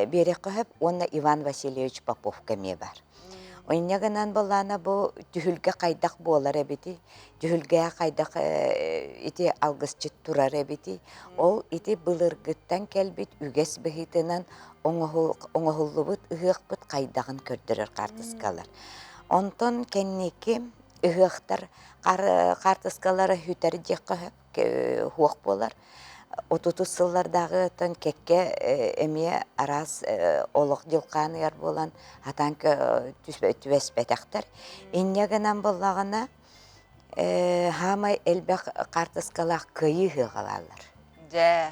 биэриэххэ сөп уонна Иван Васильевич Поповка эмиэ баар. Инньэ гынан былаана бу түһүлгэ хайдах буолар эбитий, түһүлгэҕэ хайдах ити алгысчыт турар эбитий, ол ити былыргыттан кэлбит үгэс быһыытынан оҥоһуллубут ыһыахпыт хайдаҕын көрдөрөр хаартыскалар. Онтон кэнники ыһыахтар хаартыскалара сүтэр диэххэ сөп, суох буолар. Отутус сыллардааҕыттан кэккэ эмиэ араас олох дьылҕаан ыйар буолан хатаан түбэспэтэхтэр. Инньэ гынан буоллаҕына, хаамай элбэх хаартыскалаах кыайыы ыһыаҕа бааллар.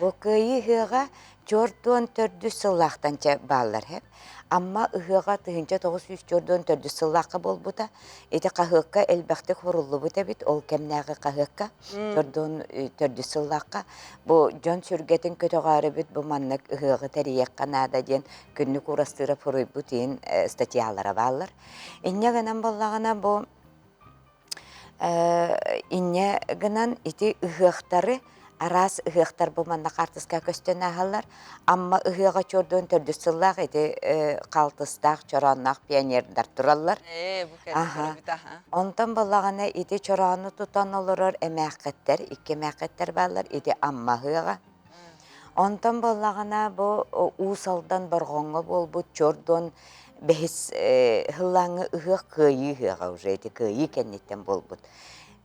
Бу кыайыы ыһыаҕа 44 сыллаахтан бааллар һэп. Амма ыһыаҕа 1944 сыллаахха буолбута. Ити хаһыакка элбэхтик суруллубут эбит, ол кэмнээҕи хаһыакка 44 сыллаахха. Бу дьон сүргэтин көтөҕөөрүбүт бу маннык ыһыаҕы тэрийиэххэ наада диэн Күннүк Уурастыырап суруйбут иһин статьялара бааллар. Инньэ гынан буоллаҕына бу Инньэ гынан ити ыһыахтары араас ыһыахтар бу манна хаартыска көстөн ааһаллар. Амма ыһыаҕа чуордуон төрдүс сыллаах ити хаалтыстаах чороонноох пионердар тураллар. Аха. Онтон буоллаҕына ити чороону тутан олорор эмээххиттэр, икки эмээххиттэр бааллар, ити Амма ыһыаҕа. Онтон буоллаҕына бу Уус Алдан Борҕоҥҥо буолбут чуордуон бэһис сыллааҥҥы ыһыах кыайыы ыһыаҕа уже ити кыайыы кэнниттэн буолбут.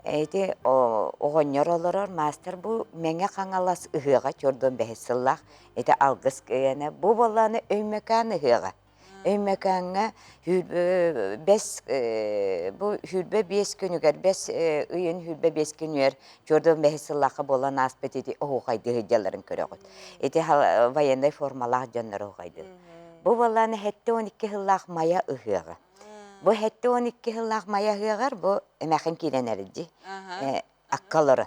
Ити оҕонньор олорор маастар бу Мэҥэ Хаҥалас ыһыаҕа чуордуон бэһис сыллаах ити алгыс кыайана бу буоллаҕына Өймөкөөн ыһыаҕа. Өймөкөөҥҥө бэс бу 25 күнүгэр бэс ыйын 25 күнүгэр чуордуон бэһис сыллаахха буолан ааспыт ити оһуохайдыы сылдьалларын көрөҕүт. Ити военнай формалаах дьоннор оһуохайдыы. Бу буоллаҕына 72 сыллаах Майа ыһыаҕа. Бу 72 сыллаах Майа ыһыаҕар бу эмээхин киирэн эрэр дии. Акка олорон.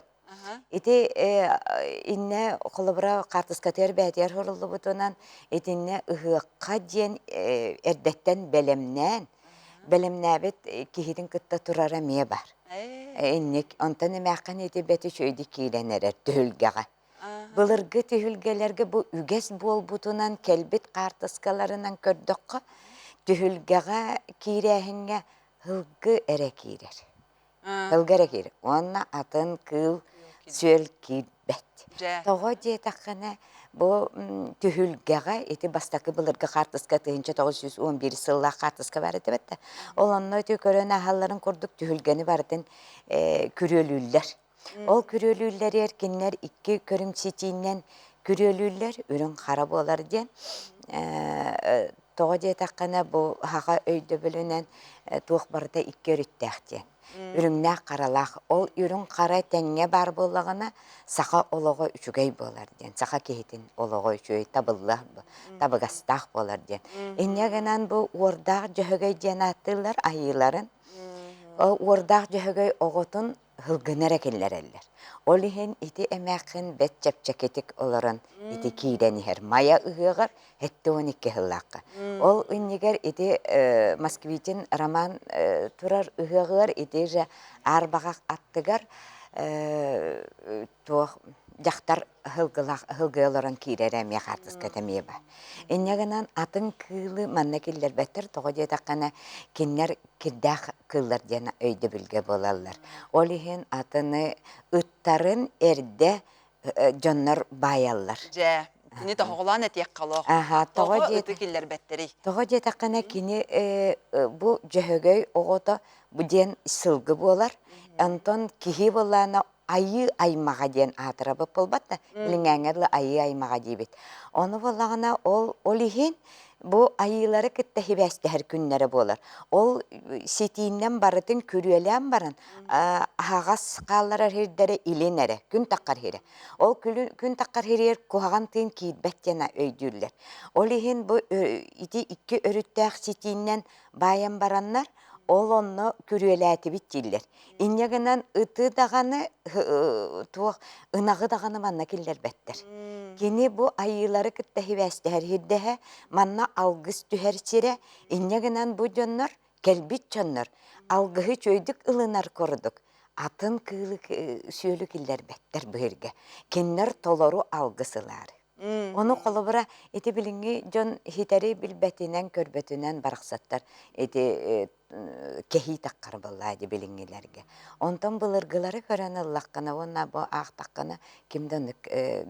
Ити иннэ холобура хаартыскатыгар бээтигэр суруллубутунан итиннэ ыһыахха диэн эрдэттэн бэлэмнээн бэлэмнээбит киһитин кытта турара эмиэ баар. Инник онтон эмээххин ити бэт үчүгэйдик киирэн эрэр түһүлгэҕэ. Былыргы түһүлгэлэргэ бу үгэс буолбутунан кэлбит хаартыскаларынан көрдөххө түһүлгэҕэ киирээһиҥҥэ һылгы эрэ киирэр. Ылга эрэ киир. Уонна атын кыыл сүөл киирбэт. Тоҕо диэтэххинэ, бу түһүлгэҕэ ити бастакы былыргы хаартыска 1911 сыллаах хаартыска баар этэ да. Ол онно ити көрөн ааһалларын курдук түһүлгэни барытын күрүөлүүллэр. Ол күрүөлүүллэригэр кинилэр икки көрүҥ ситиинэн күрүөлүүллэр, үрүҥ хара буолар диэн. Тоҕо диэтэххинэ, бу саха өйдөбүлүнэн туох барыта икки өрүттээх диэн. Үрүҥнээх-харалаах. Ол үрүҥ-хара тэҥҥэ баар буоллаҕына, саха олоҕо үчүгэй буолар диэн. Саха киһитин олоҕо үчүгэй, табыллыах, табыгастаах буолар диэн. Инньэ гынан бу Уордаах Дьөһөгөй диэн ааттыыллар айыыларын. Ол Уордаах Дьөһөгөй оҕотун Һылгыны эрэ киллэрэллэр. Ол иһин ити эмээххин бэрт чэпчэкитик олорон ити киирэн иһэр. Майа ыһыаҕар 72 сыллаахха. Ол иннигэр ити Москвитин роман турар ыһыаҕыгар ити же Аар баҕах аттыгар туох дьахтар һылгылаах һылгы олорон киирэрэ эмиэ хаартыската эмиэ баар. Инньэ гынан атын кыылы манна киллэрбэттэр, тоҕо диэтэххинэ кинилэр кирдээх кыыллар диэн өйдөбүлгэ буолаллар. Ол иһин атыны ыттарын эрдэ дьоннор баайаллар. Дьэ, кини тоһоҕолоон этиэххэ олох. Аха, тоҕо ыты киллэрбэттэрий? Тоҕо диэтэххинэ кини бу дьөһөгөй оҕото бу диэн сылгы буолар. Онтон киһи буоллаана айыы аймаҕа диэн аатырабыт буолбат да билиҥҥээҥҥэ дылы айыы аймаҕа диибит. Ону буоллаҕына ол ол иһин бу айыылары кытта сибээстэһэр күннэрэ буолар. Ол ситииннэн барытын күрүөлээн баран аһаҕас хаалларар сирдэрэ илин эрэ, күн таххар сирэ. Ол күн таххар сиригэр куһаҕан тыын киирбэт диэн өйдүүллэр. Ол иһин бу ити икки өрүттээх ситииннэн баайан бараннар ол онно күрүөлээтибит дииллэр. Инньэ гынан ыты даҕаны туох ынаҕы даҕаны манна киллэрбэттэр. Кини бу айыылары кытта сибээстэһэр сирдэһэ, манна алгыс түһэр сирэ. Инньэ гынан бу дьоннор кэлбит дьоннор алгыһы үчүгэйдик ылынар курдук атын кыылы сүөлү киллэрбэттэр бу сиргэ. Кинилэр толору алгыс ылаары. Ону холобура ити билиҥҥи дьон иһитэри билбэтинэн, көрбөтүнэн барахсаттар ити кэһии таххар буоллаа дии билиҥҥилэргэ. Онтон былыргылары көрөн ыллаххына уонна бу аахтаххына ким да оннук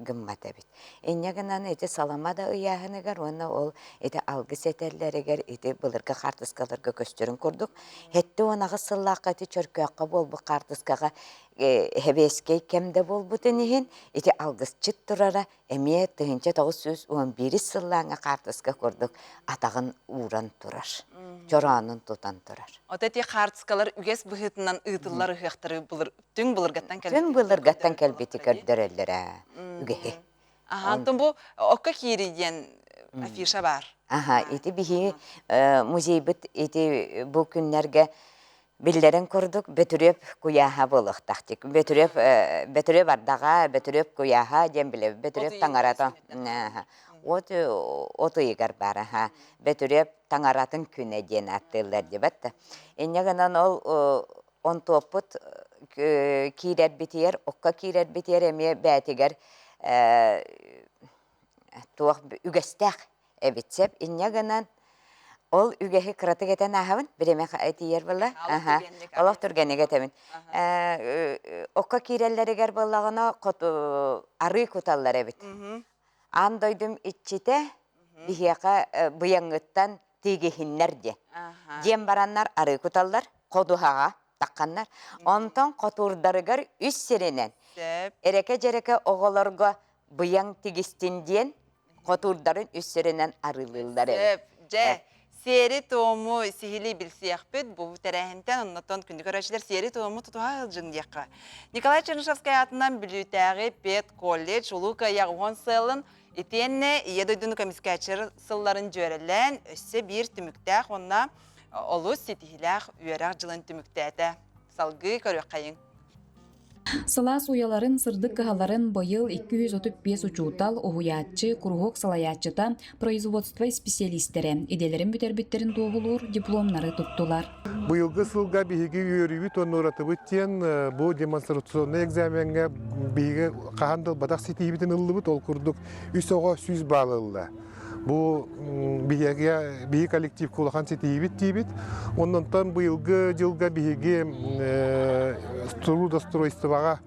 гыммат эбит. Инньэ гынан ити салама да ыйааһыныгар уонна ол ити алгыс этэллэригэр ити былыргы хаартыскаларга көстөрүн курдук 78 сыллаахха ити Чөркөөххө буолбут хаартыскаҕа Эһэбиэскэй кэм да буолбутун иһин ити алгысчыт турара эмиэ 1911 сыллааҥҥа хаартыска курдук атаҕын ууран турар, чороонун тутан турар. Ото ити хаартыскалар үгэс быһыытынан ыытыллар ыһыахтары былыр түҥ былыргаттан кэлбити Түҥ былыргаттан кэлбити көрдөрөллөрө үгэһи. Аха, онтон бу окко киирии диэн афиша баар. Аха, ити биһи музейбыт ити бу күннэргэ Биллэрин курдук, Бөтүрүөп куйааһа буолуохтаах. Бөтүрүөп, Бөтүрүөп ардаҕа, Бөтүрүөп куйааһа диэн билэбит. Бөтүрүөп таҥарата. От, от ыйыгар баар. Аха. Бөтүрүөп таҥаратын күнэ диэн ааттыыллар диэбэт да. Инньэ гынан ол онтуоппут киирэрбитигэр, окко киирэрбитигэр эмиэ бээтигэр туох үгэстээх эбит сөп. Инньэ гынан ол үгэһи кыратык этэн ааһабын, бириэмэ тиийэр буолла. Олох түргэнник этэбин. Окко киирэллэригэр буоллаҕына арыы куталлар эбит. Аан дойдум иччитэ биһиэхэ быйаҥҥыттан тиигиһиннэр диэн. Диэн бараннар арыы куталлар, ходуһаҕа тахханнар. Онтон хотуурдарыгар үс сиринэн эрэкэ-дьэрэкэ оҕолорго быйаҥ тигистин диэн хотуурдарын үс сиринэн арыылыыллар эбит. Сөп. Дьэ, сиэри-туому сиһилии билсиэхпит бу тэрээһинтэн, оннотон күндү көрөөччүлэр сиэри-туому тутуһа сылдьыҥ диэххэ. Николай Чернышевскай аатынан Бүлүүтээҕи педколледж Улуу Кыайыы уон сыалын итиэннэ Ийэ дойдуну көмүскээччилэр сылларын дьүөрэлээн өссө биир түмүктээх уонна олус ситиһиилээх үөрэх дьылын түмүктээтэ. Салгыы көрүөххэйиҥ. Сылаас уйаларын, сырдык кыһаларын быйыл 235 учуутал, уһуйааччы, куруһуок салайааччыта, производство исписэлиистэрэ идэлэрин бүтэрбиттэрин туоһулуур дипломнары туттулар. Быйылгы сылга биһиги үөрүүбүт уонна уратыбыт диэн бу демонстрационнай экзамеҥҥа биһиги хаһан да ылбатах ситиһиибитин ыллыбыт. Ол курдук үс оҕо 100 балл ылла. Бу биһиги биһи коллективка улахан ситиһиибит диибит. Оннонтон быйылгы дьылга биһиги трудоустройствоҕа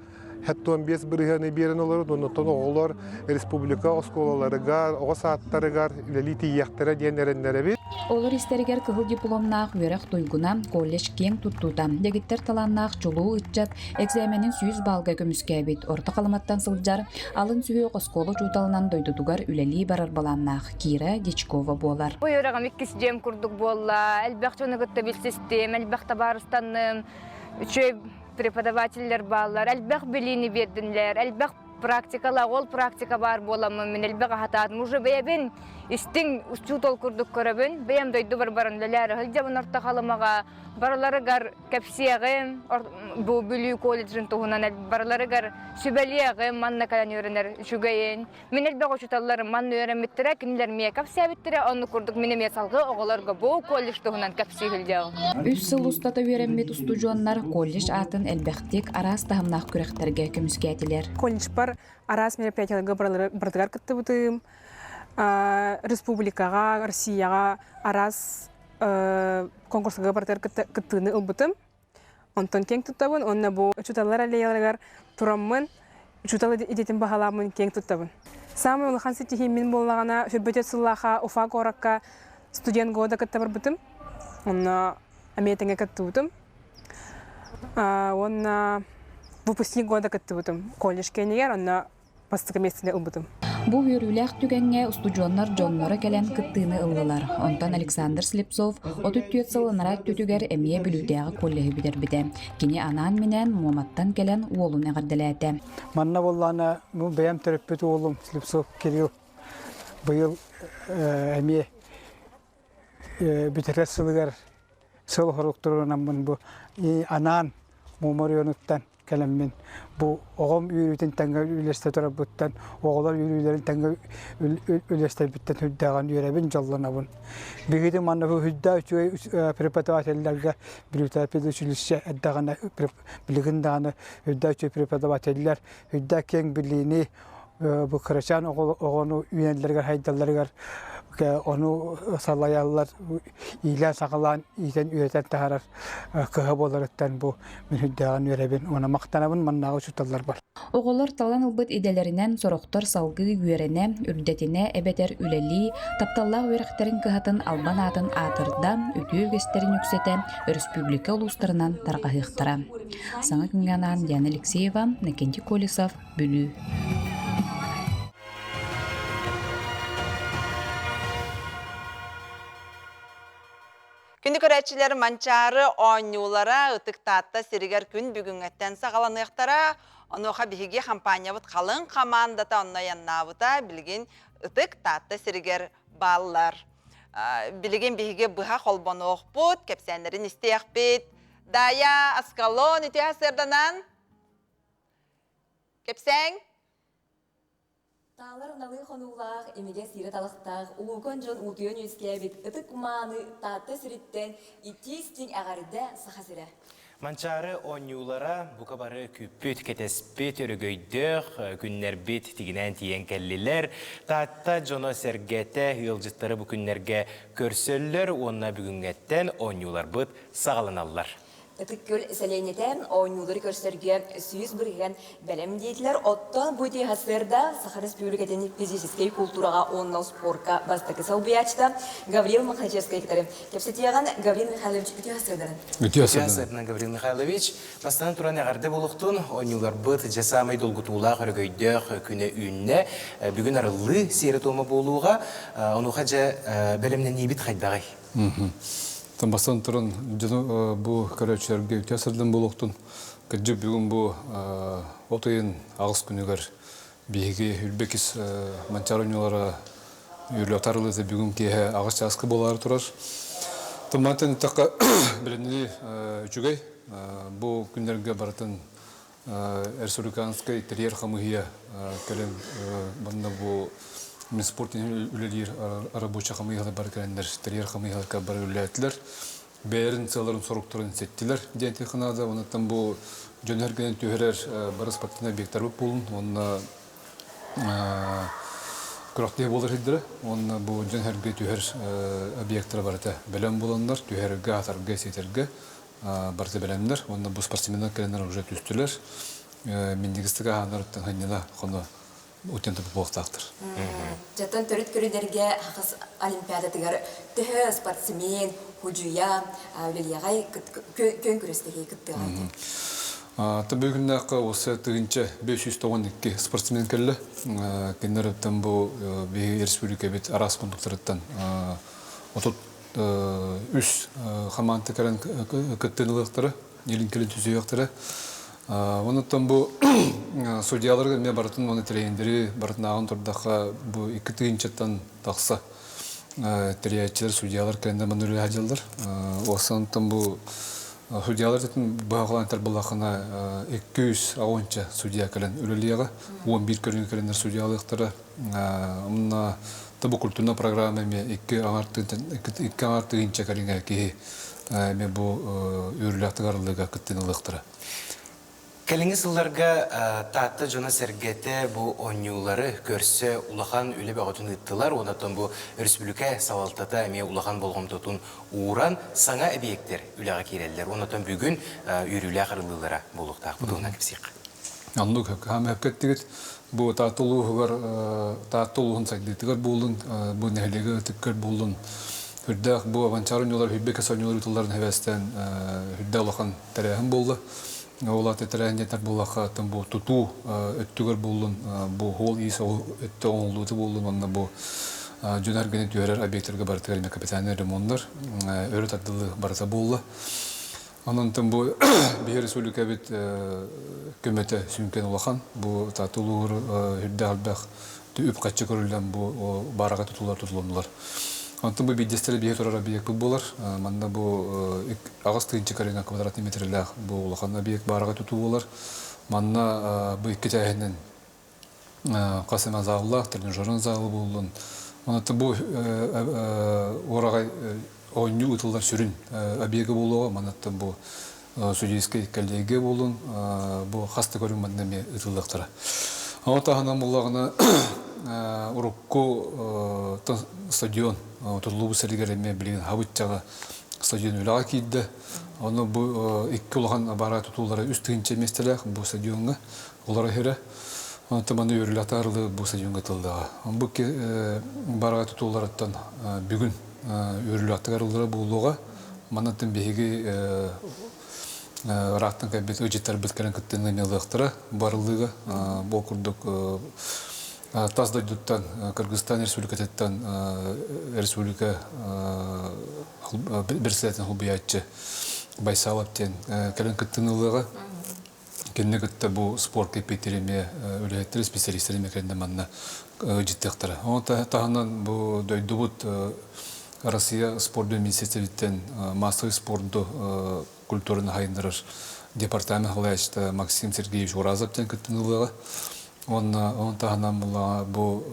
75 бырыһыаны биэрэн олорут. Оннотон оҕолор республика оскуолаларыгар, оҕо саадтарыгар үлэлии тиийиэхтэрэ диэн эрэннэрэбит. Олор истэригэр кыһыл дипломнаах үөрэх туйгуна, колледж киэҥ туттуута, дэгиттэр талааннаах чулуу ыччат экзаменин 100 баалга көмүскээбит Орто Халыматтан сылдьар алын сүһүөх оскуола учууталынан дойдутугар үлэлии барар былааннаах Кира Дьячкова буолар. Бу үөрэҕим иккис дьиэм курдук буолла. Элбэх дьону кытта билсистим, элбэх табаарыстанным, үчүгэй преподавателлэр бааллар, элбэх билиини биэрдинлэр, элбэх Практикалаах ол практика баар буоламмын мин элбэх аһатаатым. Уже бэйэбин истиҥ учуутал курдук көрөбүн. Бэйэм дойдубар баран үлэлээри сылдьабын Орто Халымаҕа. Барыларыгар кэпсиэҕим, бу Бүлүү колледжын туһунан барыларыгар сүбэлиэҕим, манна кэлэн үөрэнэр үчүгэйин. Мин элбэх учууталларым манна үөрэммиттэрэ, кинилэр эмиэ кэпсээбиттэрэ, оннук курдук мин эмиэ салгыы оҕолорго бу колледж туһунан кэпсии сылдьабын. Үс сыл устата үөрэммит устудьуоннар колледж аатын элбэхтик араас таһымнаах күрэхтэргэ көмүскээтилэр. Колледжпар араас мероприятиеларга барытыгар кыттыбытым. Республикаҕа, Россияҕа араас конкурсарга барытыгар кыттыыны ылбытым. Онтон киэҥ туттабын уонна бу учууталлар аллеяларыгар тураммын, учуутал идэтин баһылааммын киэҥ туттабын. Саамай улахан ситиһиим мин буоллаҕына, сүрбөтө сыллааха Уфа куоракка студент года кытта барбытым. Онно эмиэ тэҥэ кыттыбытым. Уонна выпускник года кыттыбытым колледж кэннигэр, онно бастакы миэстэни ылбытым. Бу үөрүүлээх түгэҥҥэ устудьуоннар дьонноро кэлэн кыттыыны ыллылар. Онтон Александр Слепцов 34 сыл анараа өттүтүгэр эмиэ Бүлүүтээҕи коллеһы бүтэрбитэ. Кини анаан-минээн Муоматтан кэлэн уолун эҕэрдэлээтэ. Манна буоллаҕына, бу бэйэм төрөппүт уолум Слепцов Кирилл быйыл эмиэ бүтэрэр сылыгар сыл хоруктуруунаммын бу анаан Муома оройуонуттан кэлэммин бу оҕом үөрүүтүн тэҥҥэ үллэстэ турарбыттан, оҕолор үөрүүлэрин тэҥҥэ үллэстэрбиттэн үрдээҕин үөрэбин, дьоллонобун. Биһиги манна бу үрдээх үчүгэй преподавателлэргэ Бүлүүтээҕи педучилище эрдэҕинэ билигин даҕаны үрдээх үчүгэй преподавателлэр үрдээх киэҥ билиини бу кырачаан оҕону үүнэллэригэр хайдалларыгар ону салайаллар иилээн-саҕалаан иитэн-үөрэтэн таһаарар кыһа буоларыттан бу мин үрдээҕин үөрэбин уонна махтанабын маннааҕы учууталларбар. Оҕолор талан ылбыт идэлэринэн сорохтор салгыы үөрэнэ, үрдэтинэ эбэтэр үлэлии, тапталлаах үөрэхтэрин кыһатын албан аатын аатырда, үтүө үгэстэрин үксэтэ өрөспүүбүлүкэ улуустарынан тарҕаһыахтара. Саҥа күҥҥэ анаан Диана Алексеева, Накентий Колесов, Бүлүү. Күндү көрөөччүлэр Манчаары оонньуулара Ытык Таатта сиригэр күн бүгүҥҥэттэн саҕаланыахтара. Онуоха биһиги хампаанньабыт халыҥ хамаандата онно айаннаабыта билигин Ытык Таатта сиригэр бааллар. Билигин биһиги быһа холбонуохпут, кэпсээннэрин истиэхпит. Дая Аскалон үтүө сырданан Кэпсээҥ. Таалар налыы хонуулаах, имигэс иирэ талахтаах, улуукан дьон уутуйан үөскээбит ытык мааны Таатта сириттэн итии-истиҥ эҕэрдэ Саха сирэ. Манчаары оонньуулара бука бары күүппүт, кэтэспит, өрөгөйдөөх күннэрбит тигинээн тиийэн кэллилэр. Таатта дьоно-сэргэтэ ыалдьыттары бу күннэргэ көрсөллөр уонна бүгүҥҥэттэн оонньууларбыт саҕаланаллар. Ытык Күөл сэлиэнньэтэ оонньуулары көрсөргө 100% бэлэм диэтилэр. Оттон бу ити сарсыарда Саха Республикатын физическэй култуураҕа уонна спорка бастакы солбуйааччыта Гаврил Махачевскай кытары кэпсэтиэҕин Гаврил Михайлович үтүө сарсыарданан. Үтүө сарсыарданан Гаврил Михайлович. Бастатан туран эҕэрдэ буолуохтун. Оонньууларбыт дьэ саамай долгутуулаах, өрөгөйдөөх күнэ үүннэ. Бүгүн арыллыы сиэрэ-туома буолуоҕа. Онуоха дьэ бэлэмнэниибит хайдаҕый? Бастан туран дьону бу көрөөччүлэргэ үтүө сырдын буолуохтун. Кырдьык бүгүн бу от ыйын аҕыс күнүгэр биһиги Үрбэкис Манчаары оонньуулара үөрүүлээх арыллыыта бүгүн киэһэ аҕыс чааска буолаары турар. Тумантан эттэххэ билинни үчүгэй. Бу күннэргэ барытын Республиканскай тэрийэр хамыыһыйа кэлэн манна бу Минспорт үлэлиир рабочай хамыыһыйалар бары кэлэннэр тэрийэр хамыыһыйаларга бары үлэлээтилэр. Бэйэлэрин сыалларын соруктарын ситтилэр диэн этиэххэ наада. Онон бу дьон эргинэн түһэрэр бары спортивнай объектарбыт буолун уонна күрэхтэһии буолар сирдэрэ уонна бу дьон эргэ түһэр объектара барыта бэлэм буоланнар түһэргэ, атарга, сиэтэргэ барыта бэлэмнэр уонна бу спортсменнар кэлэннэр уже түстүлэр. Минньигэстик аһааннарыттан ханньана хоно утен буолуохтаахтар. Жаттан төрүт көрүнэргэ хахас олимпиадатыгар төһө спортсмен, худьуйа, үлэлиэҕэй күөн күрэстэһии кыттыаҕай? Бүгүннээххэ осы тыһыынча 592 спортсмен кэллэ. Кинилэртэн бу биһиги республикабыт араас муннуктарыттан 33 хамаанда кэлэн кыттыыны ылыахтара, илин кэлин түсүһүөхтэрэ. Онуттан бу судьяларга эмиэ барытын уонна тренердери барытын ааҕан турдахха бу икки тыһыынчаттан тахса тэрийээччилэр, судьялар кэлэннэр манна үлэлэһэ сылдьаллар. Уоссантан бу судьялар быһаҕалаан этэр буоллаххына 260 судья кэлэн үлэлиэҕэ. 11 көрүҥ кэлэннэр судьялыахтара. Онно бу культурная программа эмиэ икки аҥар тыһыынча кэриҥэ киһи эмиэ бу үөрүүлээх тыгарыллыыга кыттыыны ылыахтара. Кэлиҥҥи сылларга Таатта дьоно-сэргэтэ бу оонньуулары көрсө улахан үлэ бөҕөтүн ыыттылар. Онтон бу өрөспүүбүлүкэ салалтата эмиэ улахан болҕомтотун ууран саҥа эбийиэктэр үлэҕэ киирэллэр. Онтон бүгүн үөрүүлээх арыллыылара буолуохтаах. Бу туһунан кэпсиэххэ. Оннук хаамыакка бу Таатта улууһугар Таатта улууһун сайдыытыгар буоллун, бу нэһилиэгэ ытыккар буоллун үрдээх бу аванчар оонньуулар, хүрбэкэ оонньуулар ыытылларын хэбэстэн үрдээх улахан тэрээһин буолла. Ол аата тэрээһин диэтэр буоллахха, бу тутуу өттүгэр буоллун, бу хуол-иис өттө оҥоһуллуута буоллун уонна бу дьон эргини түһэрэр объектарга барытыгар эмиэ капитальнай ремоннар өрө тардыллыы барыта буолла. Онон бу биһи республикабыт көмөтө сүҥкэн улахан. Бу тулуур үрдээх элбэх үп-харчы көрүллэн бу баараҕай тутуулар тутулуннулар. Онтон бу биирдэстэрэ биһи турар объекпыт буолар. Манна бу 8 тыһыынча кэриҥэ квадратный метрлээх бу улахан объект баараҕай тутуу буолар. Манна бу икки этээһинэн хас эмэ заллаах, тренажерный залы буоллун. Онон бу уораҕай оонньуу ыытыллар сүрүн объега буолуоҕа. Манаттан бу судейскай коллегия буолун, бу хас да көрүҥ манна эмиэ ыытыллыахтара. Ону таһынан буоллаҕына урукку стадион тутуллубут сиригэр эмиэ билигин хабыччаҕа стадион үлэҕэ киирдэ. Ону бу икки улахан баара тутуулара 3 тыһыынча миэстэлээх бу стадиоҥҥа олоро иһэрэ. Онтон манна үөрүүлээх таарылыы бу стадиоҥҥа тыллаҕа. Бу бараҕа тутууларыттан бүгүн үөрүүлээхтик арыллара буолуоҕа. Маннаттан биһиги ыраахтан кэлбит ыалдьыттарбыт кэлэн кыттыыны эмиэ ылыахтара барыллыыга. Бу курдук тас дойдуттан Кыргызстан Республикатыттан республика председателин холбуйааччы Байсалов диэн кэлэн кыттыыны ылыаҕа. Кинини кытта бу спорт эппиэттиир эмиэ үлэһиттэр, специалистэр эмиэ кэлэннэр манна ыалдьыттыахтара. Ону таһынан бу дойдубут Россия спордун министерствотыттан массовый спорду культураны хайыннарар департамент салайааччыта Максим Сергеевич Уразов диэн кыттыыны ылыаҕа. Уонна оны таһынан бу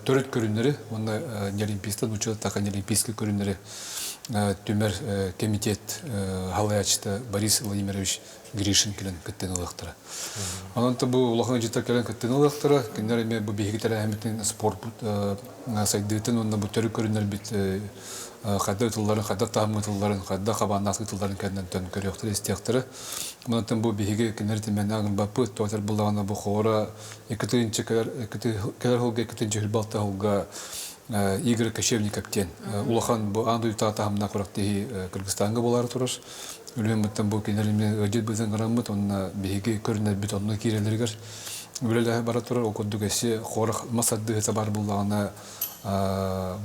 төрүт көрүннэри уонна неолимпийскай нуучча неолимпийскай көрүннэри түмэр комитет халаячыта Борис Владимирович Гришин кэлэн кыттыыны ылыахтара. Онон бу улахан ыалдьыттар кэлэн кыттыыны ылыахтара. Кинилэр эмиэ бу биһиги тэрээһиммитин спорт сайдыытын уонна бу төрүт көрүннэрбит хайдах ытылларын, хайдах таһымҥа ытылларын, хайдах хабааннаах ытылларын кэннинтэн көрүөхтэрэ, истиэхтэрэ. Онон бу биһиги кинилэр тимэнэ агырбаппыт, туотар буллаҕына бу хоора икки тыһыынча кэлэр кэлэр сылга икки тыһыынча хүрбалта сылга Игорь Кочевников диэн улахан бу аан дойдутааҕы таһымнаах күрэхтэһии Кыргызстаҥҥа буолаары турар. Үлүһүн бу кинилэр эмиэ ыалдьыт быһыытынан ыҥыраммыт уонна биһиги көрүнэрбит онно киирэллэригэр үлэлэһэ бара турар. Ол курдук эссе хорох мас ардыһыта баар буоллаҕына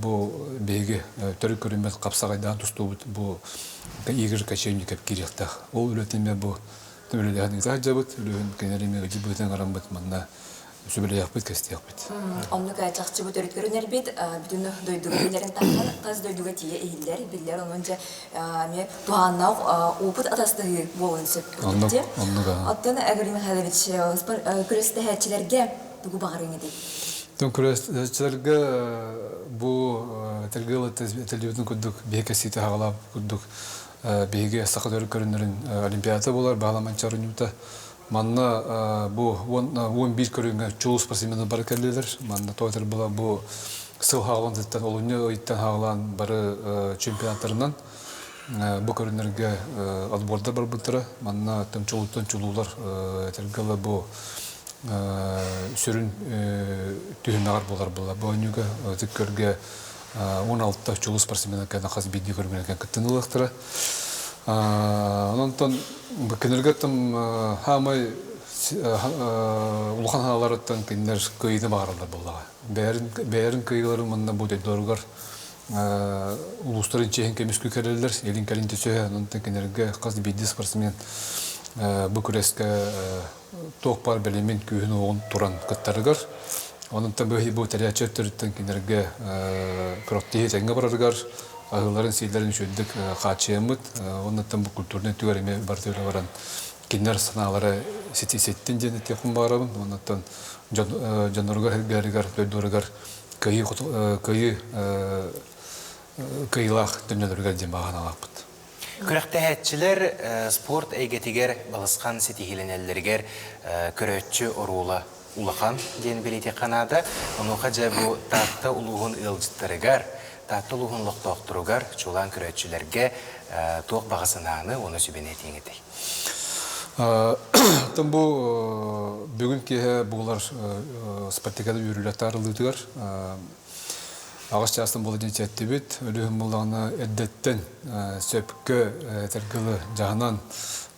бу биһиги төрүт көрүммэт хапсаҕайдаан тустуубут бу Игорь Кочевников киириэхтээх. Ол үлэтин эмиэ бу үлэлэһэн ыыта сылдьабыт. Үлүһүн кинилэр эмиэ ыалдьыт быһыытынан ыҥыраммыт манна сүбэлэһиэхпит, кэстиэхпит. Оннук чахчы бу төрүт көрүнэрбит бүтүн дойдуга биллэрин таһынан тас дойдуга тиийэ иһиллэр, биллэр. Онон дьэ эмиэ туһааннаах опыт атастаһыы буолуон сөп. Оннук, оннук. Оттон Гаврил Михайлович күрэстэһээччилэргэ тугу баҕарыаҥ этэй? Тон күрэстэһээччилэргэ бу этэлгэ этэллибитин курдук биһиги кэссиитэ хаҕалаабыт курдук биһиги саха төрүт көрүннэрин олимпиада буолар баһыламанча оонньуута Манна бу 11 көрүҥҥэ чулуу спортсменнар бары кэллилэр. Манна тоҕо була бу сыл хаалан олунньу ыйыттан хаалан бары чемпионаттарынан бу көрүҥнэргэ отбордар барбыттара. Манна чулууттан чулуулар этэргэ бу сүрүн түһүмэҕэр буолар буолла. Бу оонньууга ытык көргө 16 чулуу спортсменнар кэлэн хас биирдии көрүҥнэргэ кыттыыны ылыахтара. Онтон кинилэргэ хаамай улахан хааларыттан кинилэр кыайыыны баҕараллар буоллаҕа. Бэйэрин кыайыыларын манна бу дойдуларыгар улуустарын чиэһин көмүскүү кэлэллэр, илин-кэлин түсүһэ, онтон кинилэргэ хас биирдии спортсмен. бу күрэскэ туох баар бэлэмин күүһүн-уоҕун туран кыттарыгар, онон бу тэрээччи өттүттэн кинилэргэ күрэхтэһии тэҥҥэ барарыгар аһыыларын-сииллэрин үчүгэйдик хааччыйаммыт, оннуттан бу культурнай өттүгэр эмиэ барыта үлэ баран кинилэр санаалара ситтин диэн этиэхпин баҕарабын. Оннуттан дьонноругар сэргэлэригэр, дойдуларыгар кыайыы кыайыы кыайыылаах төннөлөрүгэр диэн баҕа санаалаахпыт. Күрэхтэһээччилэр спорт эйгэтигэр балысхан ситиһиилэнэллэригэр көрөөччү оруола улахан диэн бэлиэтиэххэ наада. Онуоха дьэ бу Таатта улууһун ыалдьыттарыгар, Таатта улууһун олохтоохторугар, чуолаан көрөөччүлэргэ туох баҕа санааны уонна сүбэни этиэҥ этэй? Оттон бу бүгүн киэһэ буолар спартакиада үөрүүлээх таарыллыытыгар аҕыс чаастан буола диэн чэттибит. Өлүһүн буллаҕына эрдэттэн сөпкө этэргылы дьаһанан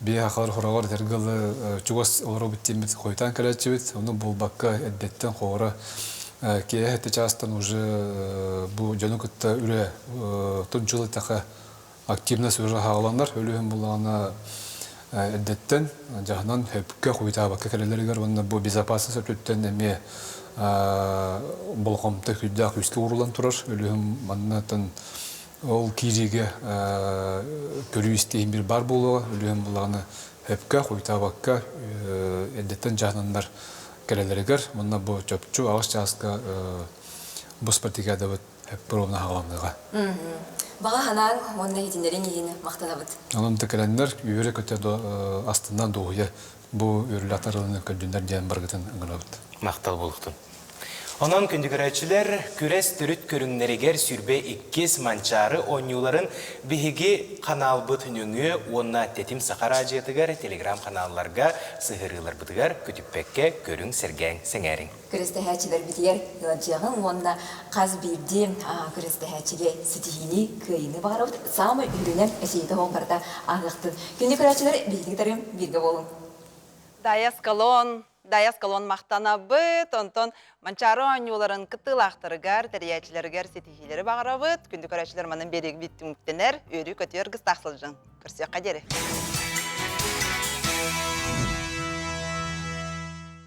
биэ хахалар хороҕор этэргылы чугас олоробут диэммит хойутаан кэлээччибит. Ону буолбакка эрдэттэн хоҕоро киэһэ сэттэ чаастан уже бу дьону кытта үлэ тунчул эттэхэ активность уже хааланар. Өлүһүн буллаҕына эрдэттэн дьаһанан сөпкө хуйтаабакка кэлэлэригэр уонна бу безопасность өттүттэн эмиэ болҕомто күүрдээх күүскэ ууруллан турар. Өлүһүн маннатан ол киириигэ көрүү-истииһин бир бар буолуоҕа. Өлүһүн буллаҕына сөпкө хуйтаабакка эрдэттэн дьаһананнар кэлэлэригэр уонна бу чопчу аҕыс чааска бу спартакиадабыт Эппировна хааланыаҕа. Баҕа санааҥ уонна иһитиннэриҥ иһин махтанабыт. Онон да кэлэннэр үөрэ-көтө астына дуоһуйа бу үөрүүлээх арылыны көрдүннэр диэн барыгытын ыҥырабыт. Махтал буолуохтун. Онон күндү көрөөччүлэр, күрэс төрүт көрүҥнэригэр 22 Манчаары оонньууларын биһиги ханаалбыт нөҥүө уонна Тэтим Саха араадьыйатыгар телеграм-ханаалларга сыһыарыыларбытыгар көтүппэккэ көрүҥ, сэргээҥ, сэҥээриҥ. Күрэстэһээччилэрбитигэр ыалдьыаҕыҥ уонна хас биирдии күрэстэһээччигэ ситиһиини, кыайыыны баҕарабыт. Саамай үрдүнэн эсиһитэ оһох барыта ааһыахтын. Күндү көрөөччүлэр, биһиги кытары бииргэ буолуҥ. Дайас Колон, Дайас Колон махтанабыт. Онтон Манчаары оонньууларын кыттыылаахтарыгар, тэрийээччилэригэр ситиһиилэри баҕарабыт. Күндү көрөөччүлэр манан биэриэкбит түмүктэнэр. Үөрүү-көтүү аргыстаах сылдьыҥ. Көрсүөххэ диэри.